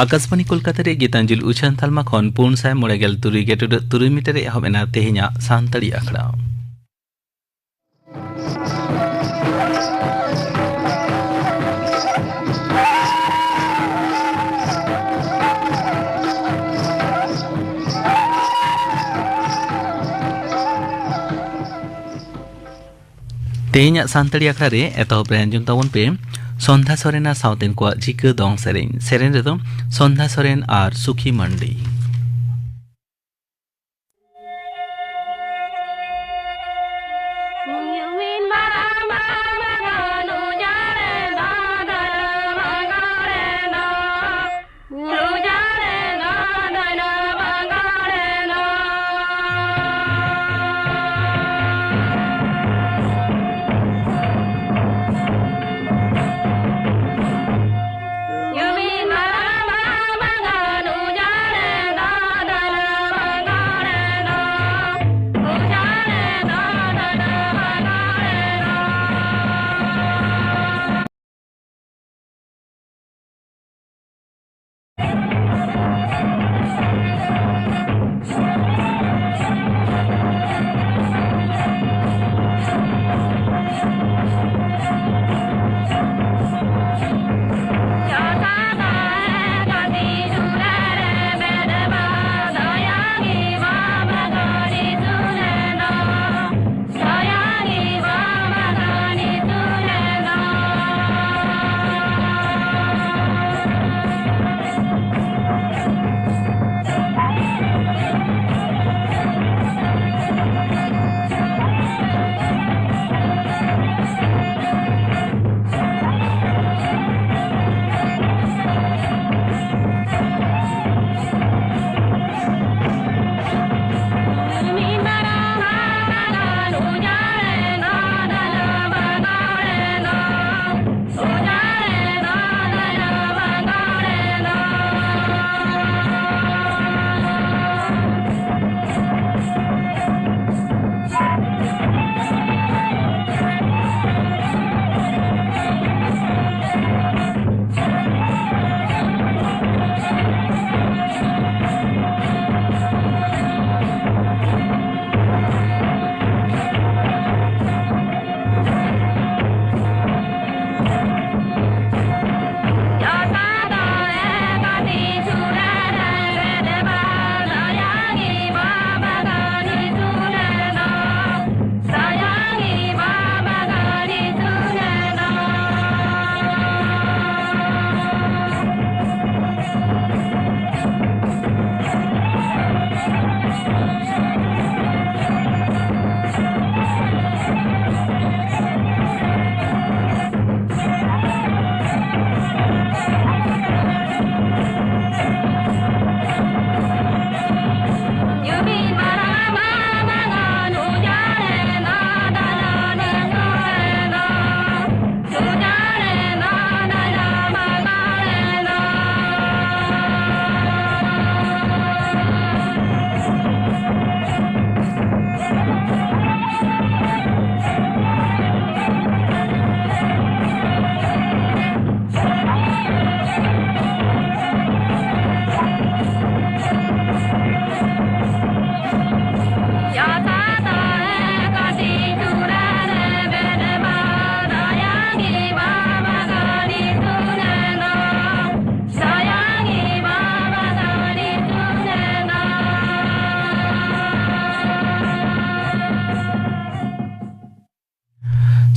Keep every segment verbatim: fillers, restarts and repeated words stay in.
ᱟᱠᱟᱥᱵᱟᱱᱤ ᱠᱳᱞᱠᱟᱛᱟ ᱨᱮ ᱜᱤᱛᱟᱧᱡᱚᱞᱤ ᱩᱪᱷᱟᱹᱱ ᱛᱟᱞᱢᱟ ᱠᱷᱚᱱ ᱯᱩᱱ ᱥᱟᱭ ᱢᱚᱬᱮ ᱜᱮᱞ ᱛᱩᱨᱩᱭ ᱜᱮᱴᱩᱰᱟᱹᱜ ᱛᱩᱨᱩᱭ ᱢᱤᱴᱟᱨ ᱨᱮ ᱮᱦᱚᱵ ᱮᱱᱟ ᱛᱮᱦᱮᱧᱟᱜ ᱥᱟᱱᱛᱟᱲᱤ ᱟᱠᱷᱲᱟ᱾ ᱛᱮᱦᱮᱧᱟᱜ ᱥᱟᱱᱛᱟᱲᱤ ᱟᱠᱷᱲᱟ ᱨᱮ ᱮᱛᱚᱦᱚᱵ ᱨᱮ ᱟᱸᱡᱚᱢ ᱛᱟᱵᱚᱱ ᱯᱮ ᱥᱚᱱᱫᱷᱟ ᱥᱚᱨᱮᱱᱟᱜ ᱥᱟᱶᱛᱮᱱ ᱠᱚᱣᱟᱜ ᱡᱤᱠᱟᱹ ᱫᱚᱝ ᱥᱮᱨᱮᱧ᱾ ᱥᱮᱨᱮᱧ ᱨᱮᱫᱚ ᱥᱚᱱᱫᱷᱟ ᱥᱚᱨᱮᱱ ᱟᱨ ᱥᱩᱠᱷᱤ ᱢᱟᱱᱰᱤ᱾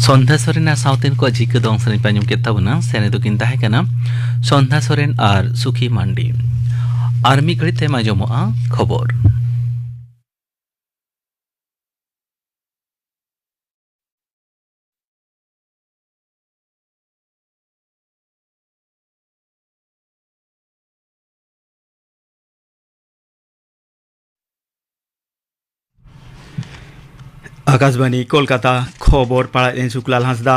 ᱥᱚᱱᱫᱷᱟ ᱥᱚᱨᱮᱱᱟᱜ ᱥᱟᱶᱛᱮᱱ ᱠᱚᱣᱟᱜ ᱡᱤᱠᱟᱹ ᱫᱚᱝ ᱥᱮᱨᱮᱧ ᱯᱮ ᱟᱸᱡᱚᱢ ᱠᱮᱫ ᱛᱟᱵᱚᱱᱟ᱾ ᱥᱮᱨᱮᱧ ᱫᱚᱠᱤᱱ ᱛᱟᱦᱮᱸ ᱠᱟᱱᱟ ᱥᱚᱱᱫᱷᱟ ᱥᱚᱨᱮᱱ ᱟᱨ ᱥᱩᱠᱷᱤ ᱢᱟᱱᱰᱤ᱾ ᱟᱨ ᱢᱤᱫ ᱜᱷᱟᱹᱲᱤᱡ ᱛᱮᱢᱟ ᱟᱸᱡᱚᱢᱚᱜᱼᱟ ᱠᱷᱚᱵᱚᱨ᱾ ᱟᱠᱟᱥᱵᱟᱱᱤ ᱠᱳᱞᱠᱟᱛᱟ, ᱠᱷᱚᱵᱚᱨ ᱯᱟᱲᱦᱟᱣᱮᱫ ᱟᱹᱧ ᱥᱩᱠᱞᱟᱞ ᱦᱟᱸᱥᱫᱟ᱾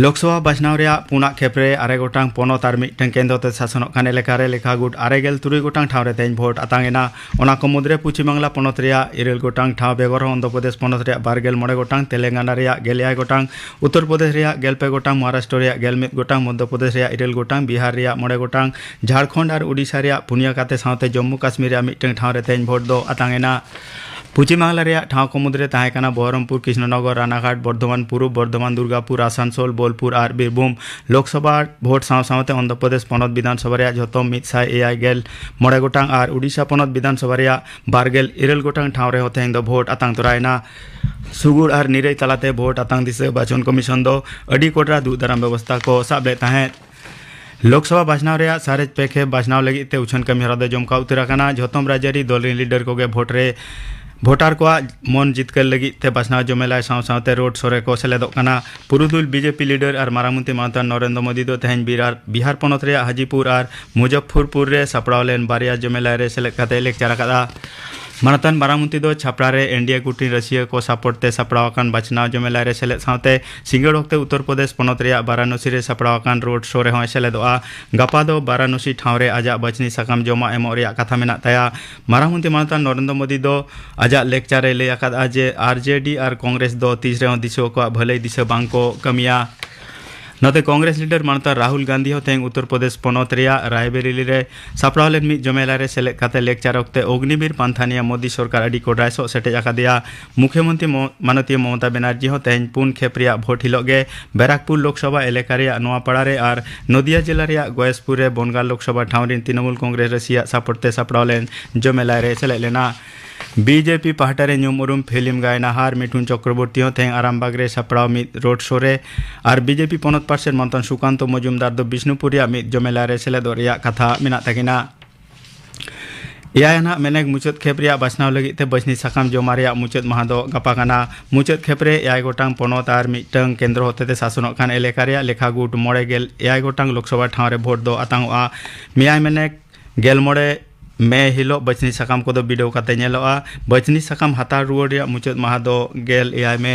ᱞᱳᱠᱥᱚᱵᱷᱟ ᱵᱟᱪᱷᱱᱟᱣ ᱨᱮᱭᱟᱜ ᱯᱩᱱᱟᱜ ᱠᱷᱮᱯ ᱨᱮ ᱟᱨᱮ ᱜᱚᱴᱟᱝ ᱯᱚᱱᱚᱛ ᱟᱨ ᱢᱤᱫᱴᱟᱝ ᱠᱮᱱᱫᱨᱚ ᱛᱮ ᱥᱟᱥᱚᱱᱚᱜ ᱠᱟᱱ ᱮᱞᱟᱠᱟ ᱨᱮ ᱞᱮᱠᱷᱟ ᱜᱩᱴ ᱟᱨᱮ ᱜᱮᱞ ᱛᱩᱨᱩᱭ ᱜᱚᱴᱟᱝ ᱴᱷᱟᱶ ᱨᱮ ᱛᱮᱦᱮᱧ ᱵᱷᱳᱴ ᱟᱛᱟᱝ ᱮᱱᱟ᱾ ᱚᱱᱟ ᱠᱚ ᱢᱩᱫᱽᱨᱮ ᱯᱚᱪᱷᱤᱢ ᱵᱟᱝᱞᱟ ᱯᱚᱱᱚᱛ ᱨᱮᱭᱟᱜ ᱤᱨᱟᱹᱞ ᱜᱚᱴᱟᱝ ᱴᱷᱟᱶ ᱵᱮᱜᱚᱨ ᱦᱚᱸ ᱚᱱᱫᱷᱨᱚ ᱯᱨᱚᱫᱮᱥ ᱯᱚᱱᱚᱛ ᱨᱮᱭᱟᱜ ᱵᱟᱨ ᱜᱮᱞ ᱢᱚᱬᱮ ᱜᱚᱴᱟᱝ, ᱛᱮᱞᱮᱝᱜᱟᱱᱟ ᱨᱮᱭᱟᱜ ᱜᱮᱞ ᱮᱭᱟᱭ ᱜᱚᱴᱟᱝ, ᱩᱛᱛᱚᱨ ᱯᱨᱚᱫᱮᱥ ᱨᱮᱭᱟᱜ ᱜᱮᱞ ᱯᱮ ᱜᱚᱴᱟᱝ, ᱢᱚᱦᱟᱨᱟᱥᱴᱨᱚ ᱨᱮᱭᱟᱜ ᱜᱮᱞ ᱢᱤᱫ ᱜᱚᱴᱟᱝ, ᱢᱚᱫᱽᱫᱷᱚ ᱯᱨᱚᱫᱮᱥ ᱨᱮᱭᱟᱜ ᱤᱨᱟᱹᱞ ᱜᱚᱴᱟᱝ, ᱵᱤᱦᱟᱨ ᱨᱮᱭᱟᱜ ᱢᱚᱬᱮ ᱜᱚᱴᱟᱝ, ᱡᱷᱟᱲᱠᱷᱚᱸᱰ ᱟᱨ ᱳᱰᱤᱥᱟ ᱨᱮᱭᱟᱜ ᱯᱩᱱᱭᱟᱹ ᱠᱟᱛᱮ ᱥᱟᱶᱛᱮ ᱡᱚᱢᱢᱩ ᱠᱟᱥᱢᱤᱨ ᱨᱮᱭᱟᱜ ᱢᱤᱫᱴᱟᱝ ᱴᱷᱟᱶ ᱨᱮ ᱛᱮᱦᱮᱧ ᱵᱷᱳᱴ ᱫᱚ ᱟᱛᱟᱝ ᱮᱱᱟ᱾ ᱯᱚᱪᱷᱤᱢ ᱵᱟᱝᱞᱟ ᱨᱮᱭᱟᱜ ᱴᱷᱟᱶ ᱠᱚ ᱢᱩᱫᱽᱨᱮ ᱛᱟᱦᱮᱸ ᱠᱟᱱᱟ ᱵᱚᱦᱚᱨᱚᱢᱯᱩᱨ, ᱠᱨᱤᱥᱱᱚᱱᱚᱜᱚᱨ, ᱨᱟᱱᱟᱜᱷᱟᱴ, ᱵᱚᱨᱫᱷᱚᱢᱟᱱ ᱯᱩᱨᱩᱵ, ᱵᱚᱨᱫᱷᱚᱢᱟᱱ ᱫᱩᱨᱜᱟᱯᱩᱨ, ᱟᱥᱟᱱᱥᱳᱞ, ᱵᱳᱞᱯᱩᱨ ᱟᱨ ᱵᱤᱨᱵᱷᱩᱢ᱾ ᱞᱳᱠᱥᱚᱵᱷᱟ ᱵᱷᱳᱴ ᱥᱟᱶ ᱥᱟᱶᱛᱮ ᱚᱱᱫᱷᱨᱚ ᱯᱨᱚᱫᱮᱥ ᱯᱚᱱᱚᱛ ᱵᱤᱫᱷᱟᱱ ᱥᱚᱵᱷᱟ ᱨᱮᱭᱟᱜ ᱡᱷᱚᱛᱚ ᱢᱤᱫ ᱥᱟᱭ ᱮᱭᱟᱭ ᱜᱮᱞ ᱢᱚᱬᱮ ᱜᱚᱴᱟᱝ ᱟᱨ ᱩᱰᱤᱥᱟ ᱯᱚᱱᱚᱛ ᱵᱤᱫᱷᱟᱱ ᱥᱚᱵᱷᱟ ᱨᱮᱭᱟᱜ ᱵᱟᱨ ᱜᱮᱞ ᱤᱨᱟᱹᱞ ᱜᱚᱴᱟᱝ ᱴᱷᱟᱶ ᱨᱮᱦᱚᱸ ᱛᱮᱦᱮᱧ ᱫᱚ ᱵᱷᱳᱴ ᱟᱛᱟᱝ ᱛᱚᱨᱟᱭᱮᱱᱟ᱾ ᱥᱩᱜᱩᱲ ᱟᱨ ᱱᱤᱨᱟᱹᱭ ᱛᱟᱞᱟᱛᱮ ᱵᱷᱳᱴ ᱟᱛᱟᱝ ᱫᱤᱥᱟᱹ ᱵᱟᱪᱚᱱ ᱠᱚᱢᱤᱥᱚᱱ ᱫᱚ ᱟᱹᱰᱤ ᱠᱚᱰᱨᱟ ᱫᱩᱜ ᱫᱟᱨᱟᱢ ᱵᱮᱵᱚᱥᱛᱷᱟ ᱠᱚ ᱥᱟᱵ ᱞᱮᱫ ᱛᱟᱦᱮᱸᱫ᱾ ᱞᱳᱠᱥᱚᱵᱷᱟ ᱵᱟᱪᱷᱱᱟᱣ ᱨᱮᱭᱟᱜ ᱥᱟᱨᱮᱡ ᱯᱮ ᱠᱷᱮᱯ ᱵᱟᱪᱷᱱᱟᱣ ᱞᱟᱹᱜᱤᱫ ᱛᱮ ᱩᱪᱷᱟᱹᱱ ᱠᱟᱹᱢᱤ ᱦᱚᱨᱟ ᱫᱚ ᱡᱚᱢᱠᱟᱣ ᱩᱛᱟᱹᱨ ᱟᱠᱟᱱᱟ᱾ ᱡᱷᱚᱛᱚᱢ ᱨᱟᱡᱽᱟᱹᱨᱤ ᱫᱚᱞ ᱨᱤᱱ ᱞᱤᱰᱟᱨ ᱠᱚᱜᱮ ᱵᱷᱳᱴ ᱨᱮ, ᱵᱷᱳᱴᱟᱨ ᱠᱚᱣᱟᱜ ᱢᱚᱱ ᱡᱤᱛᱠᱟᱹᱨ ᱞᱟᱹᱜᱤᱫ ᱛᱮ ᱵᱟᱪᱷᱱᱟᱣ ᱡᱚᱢᱮᱞᱟᱭ ᱥᱟᱶ ᱥᱟᱶᱛᱮ ᱨᱳᱰ ᱥᱳ ᱨᱮᱠᱚ ᱥᱮᱞᱮᱫᱚᱜ ᱠᱟᱱᱟ᱾ ᱯᱩᱨᱩᱫᱷᱩᱞ ᱵᱤᱡᱮᱯᱤ ᱞᱤᱰᱟᱨ ᱟᱨ ᱢᱟᱨᱟᱝ ᱢᱚᱱᱛᱨᱤ ᱢᱟᱱᱚᱛᱟᱱ ᱱᱚᱨᱮᱱᱫᱨᱚ ᱢᱳᱫᱤ ᱫᱚ ᱛᱮᱦᱮᱧ ᱵᱤᱨᱟᱨ-, ᱵᱤᱦᱟᱨ ᱯᱚᱱᱚᱛ ᱨᱮᱭᱟᱜ ᱦᱟᱡᱤᱯᱩᱨ ᱟᱨ ᱢᱩᱡᱚᱯᱯᱷᱚᱨᱯᱩᱨ ᱨᱮ ᱥᱟᱯᱲᱟᱣ ᱞᱮᱱ ᱵᱟᱨᱭᱟ ᱡᱚᱢᱮᱞᱟᱭ ᱨᱮ ᱥᱮᱞᱮᱫ ᱠᱟᱛᱮ ᱞᱮᱠᱪᱟᱨ ᱟᱠᱟᱫᱼᱟ᱾ ᱢᱟᱱᱚᱛᱟᱱ ᱢᱟᱨᱟᱝ ᱢᱚᱱᱛᱨᱤ ᱫᱚ ᱪᱷᱟᱯᱲᱟ ᱨᱮ ᱮᱱᱰᱤᱮ ᱜᱩᱴ ᱨᱤᱱ ᱨᱟᱹᱥᱤᱭᱟᱹ ᱠᱚ ᱥᱟᱯᱳᱨᱴ ᱛᱮ ᱥᱟᱯᱲᱟᱣ ᱟᱠᱟᱱ ᱵᱟᱪᱷᱱᱟᱣ ᱡᱚᱢᱮᱞᱟᱭ ᱨᱮ ᱥᱮᱞᱮᱫ ᱥᱟᱶᱛᱮ ᱥᱤᱸᱜᱟᱹᱲ ᱚᱠᱛᱮ ᱩᱛᱛᱚᱨ ᱯᱨᱚᱫᱮᱥ ᱯᱚᱱᱚᱛ ᱨᱮᱭᱟᱜ ᱵᱟᱨᱟᱱᱚᱥᱤ ᱨᱮ ᱥᱟᱯᱲᱟᱣ ᱟᱠᱟᱱ ᱨᱳᱰ ᱥᱳ ᱨᱮᱦᱚᱸᱭ ᱥᱮᱞᱮᱫᱚᱜᱼᱟ᱾ ᱜᱟᱯᱟ ᱫᱚ ᱵᱟᱨᱟᱱᱚᱥᱤ ᱴᱷᱟᱶ ᱨᱮ ᱟᱡᱟᱜ ᱵᱟᱪᱷᱱᱤ ᱥᱟᱠᱟᱢ ᱡᱚᱢᱟ ᱮᱢᱚᱜ ᱨᱮᱭᱟᱜ ᱠᱟᱛᱷᱟ ᱢᱮᱱᱟᱜ ᱛᱟᱭᱟ᱾ ᱢᱟᱨᱟᱝ ᱢᱚᱱᱛᱨᱤ ᱢᱟᱱᱚᱛᱟᱱ ᱱᱚᱨᱮᱱᱫᱨᱚ ᱢᱳᱫᱤ ᱫᱚ ᱟᱡᱟᱜ ᱞᱮᱠᱪᱟᱨ ᱨᱮ ᱞᱟᱹᱭ ᱟᱠᱟᱫᱼᱟ ᱡᱮ ᱟᱨᱡᱮᱰᱤ ᱟᱨ ᱠᱚᱝᱜᱨᱮᱥ ᱫᱚ ᱛᱤᱥ ᱨᱮᱦᱚᱸ ᱫᱤᱥᱩᱣᱟᱹ ᱠᱚᱣᱟᱜ ᱵᱷᱟᱹᱞᱟᱹᱭ ᱫᱤᱥᱟᱹ ᱵᱟᱝ ᱠᱚ ᱠᱟᱹᱢᱤᱭᱟ᱾ ᱱᱚᱛᱮ ᱠᱚᱝᱜᱨᱮᱥ ᱞᱤᱰᱟᱨ ᱢᱟᱱᱚᱛᱟᱱ ᱨᱟᱦᱩᱞ ᱜᱟᱱᱫᱷᱤ ᱦᱚᱸ ᱛᱮᱦᱮᱧ ᱩᱛᱛᱚᱨ ᱯᱨᱚᱫᱮᱥ ᱯᱚᱱᱚᱛ ᱨᱮᱭᱟᱜ ᱨᱟᱭᱵᱮᱨᱮᱞᱤ ᱨᱮ ᱥᱟᱯᱲᱟᱣ ᱞᱮᱱ ᱢᱤᱫ ᱡᱚᱢᱮᱞᱟ ᱨᱮ ᱥᱮᱞᱮᱫ ᱠᱟᱛᱮ ᱞᱮᱠᱪᱟᱨ ᱚᱠᱛᱮ ᱚᱜᱱᱤᱵᱤᱨ ᱯᱟᱱᱛᱷᱟ ᱱᱤᱭᱮ ᱢᱳᱫᱤ ᱥᱚᱨᱠᱟᱨ ᱟᱹᱰᱤ ᱠᱚᱰᱨᱟᱭ ᱥᱚᱜ ᱥᱮᱴᱮᱡ ᱟᱠᱟᱫᱮᱭᱟ᱾ ᱢᱩᱠᱷᱭᱚᱢᱚᱱᱛᱨᱤ ᱢᱚ-, ᱢᱟᱱᱚᱛᱤᱭᱟᱹ ᱢᱚᱢᱚᱛᱟ ᱵᱮᱱᱟᱨᱡᱤ ᱦᱚᱸ ᱛᱮᱦᱮᱧ ᱯᱩᱱ ᱠᱷᱮᱯ ᱨᱮᱭᱟᱜ ᱵᱷᱳᱴ ᱦᱤᱞᱳᱜ ᱜᱮ ᱵᱮᱨᱟᱠᱯᱩᱨ ᱞᱳᱠᱥᱚᱵᱷᱟ ᱮᱞᱟᱠᱟ ᱨᱮᱭᱟᱜ ᱱᱚᱣᱟᱯᱟᱲᱟ ᱨᱮ ᱟᱨ ᱱᱚᱫᱤᱭᱟ ᱡᱮᱞᱟ ᱨᱮᱭᱟᱜ ᱜᱚᱭᱮᱥᱯᱩᱨ ᱨᱮ ᱵᱚᱱᱜᱟᱞ ᱞᱳᱠᱥᱚᱵᱷᱟ ᱴᱷᱟᱶ ᱨᱤᱱ ᱛᱨᱤᱱᱚᱢᱩᱞ ᱠᱚᱝᱜᱨᱮᱥ ᱨᱟᱹᱥᱤᱭᱟᱹ ᱟᱜ ᱥᱟᱯᱳᱨᱴ ᱛᱮ ᱥᱟᱯᱲᱟᱣ ᱞᱮᱱ ᱡᱚᱢᱮᱞᱟᱭ ᱨᱮ ᱥᱮᱞᱮᱫ ᱞᱮᱱᱟ᱾ ᱵᱤᱡᱮᱯᱤ ᱯᱟᱦᱴᱟ ᱨᱮ ᱧᱩᱢ ᱩᱨᱩᱢ ᱯᱷᱤᱞᱢ ᱜᱟᱭᱱᱟᱦᱟᱨ ᱢᱤᱴᱷᱩᱱ ᱪᱚᱠᱨᱚᱵᱚᱨᱛᱤ ᱦᱚᱸ ᱛᱮᱦᱮᱧ ᱟᱨᱟᱢᱵᱟᱜᱽ ᱨᱮ ᱥᱟᱯᱲᱟᱣ ᱢᱤᱫ ᱨᱳᱰ ᱥᱳ ᱨᱮ ᱟᱨ ᱵᱤᱡᱮᱯᱤ ᱯᱚᱱᱚᱛ ᱯᱟᱨᱥᱮᱛ ᱢᱚᱱᱛᱚᱱ ᱥᱩᱠᱟᱱᱛᱚ ᱢᱚᱡᱩᱢᱫᱟᱨ ᱫᱚ ᱵᱤᱥᱱᱩᱯᱩᱨ ᱨᱮᱭᱟᱜ ᱢᱤᱫ ᱡᱚᱢᱮᱞᱟ ᱨᱮ ᱥᱮᱞᱮᱫᱚᱜ ᱨᱮᱭᱟᱜ ᱠᱟᱛᱷᱟ ᱢᱮᱱᱟᱜ ᱛᱟᱹᱠᱤᱱᱟ᱾ ᱮᱭᱟᱭ ᱟᱱᱟᱜ ᱢᱮᱱᱮᱠ ᱢᱩᱪᱟᱹᱫ ᱠᱷᱮᱯ ᱨᱮᱭᱟᱜ ᱵᱟᱪᱷᱱᱟᱣ ᱞᱟᱹᱜᱤᱫ ᱛᱮ ᱵᱟᱹᱪᱷᱱᱤ ᱥᱟᱠᱟᱢ ᱡᱚᱢᱟ ᱨᱮᱭᱟᱜ ᱢᱩᱪᱟᱹᱫ ᱢᱟᱦᱟ ᱫᱚ ᱜᱟᱯᱟ ᱠᱟᱱᱟ᱾ ᱢᱩᱪᱟᱹᱫ ᱠᱷᱮᱯ ᱨᱮ ᱮᱭᱟᱭ ᱜᱚᱴᱟᱝ ᱯᱚᱱᱚᱛ ᱟᱨ ᱢᱤᱫᱴᱟᱝ ᱠᱮᱱᱫᱨᱚ ᱦᱚᱛᱮᱛᱮ ᱥᱟᱥᱚᱱᱚᱜ ᱠᱟᱱ ᱮᱞᱟᱠᱟ ᱨᱮᱭᱟᱜ ᱞᱮᱠᱷᱟ ᱜᱩᱴ ᱢᱚᱬᱮ ᱜᱮᱞ ᱮᱭᱟᱭ ᱜᱚᱴᱟᱝ ᱞᱳᱠᱥᱚᱵᱷᱟ ᱴᱷᱟᱶ ᱨᱮ ᱵᱷᱳᱴ ᱫᱚ ᱟᱛᱟᱝᱚᱜᱼᱟ᱾ ᱢᱮᱭᱟᱭ ᱢᱮᱱᱮᱠ ᱜᱮᱞ ᱢᱚᱬᱮ ᱢᱮ ᱦᱤᱞᱳᱜ ᱵᱟᱹᱪᱷᱱᱤ ᱥᱟᱠᱟᱢ ᱠᱚᱫᱚ ᱵᱤᱰᱟᱹᱣ ᱠᱟᱛᱮ ᱧᱮᱞᱚᱜᱼᱟ᱾ ᱵᱟᱹᱪᱷᱱᱤ ᱥᱟᱠᱟᱢ ᱦᱟᱛᱟᱣ ᱨᱩᱣᱟᱹᱲ ᱨᱮᱭᱟᱜ ᱢᱩᱪᱟᱹᱫ ᱢᱟᱦᱟ ᱫᱚ ᱜᱮᱞ ᱮᱭᱟᱭ ᱢᱮ᱾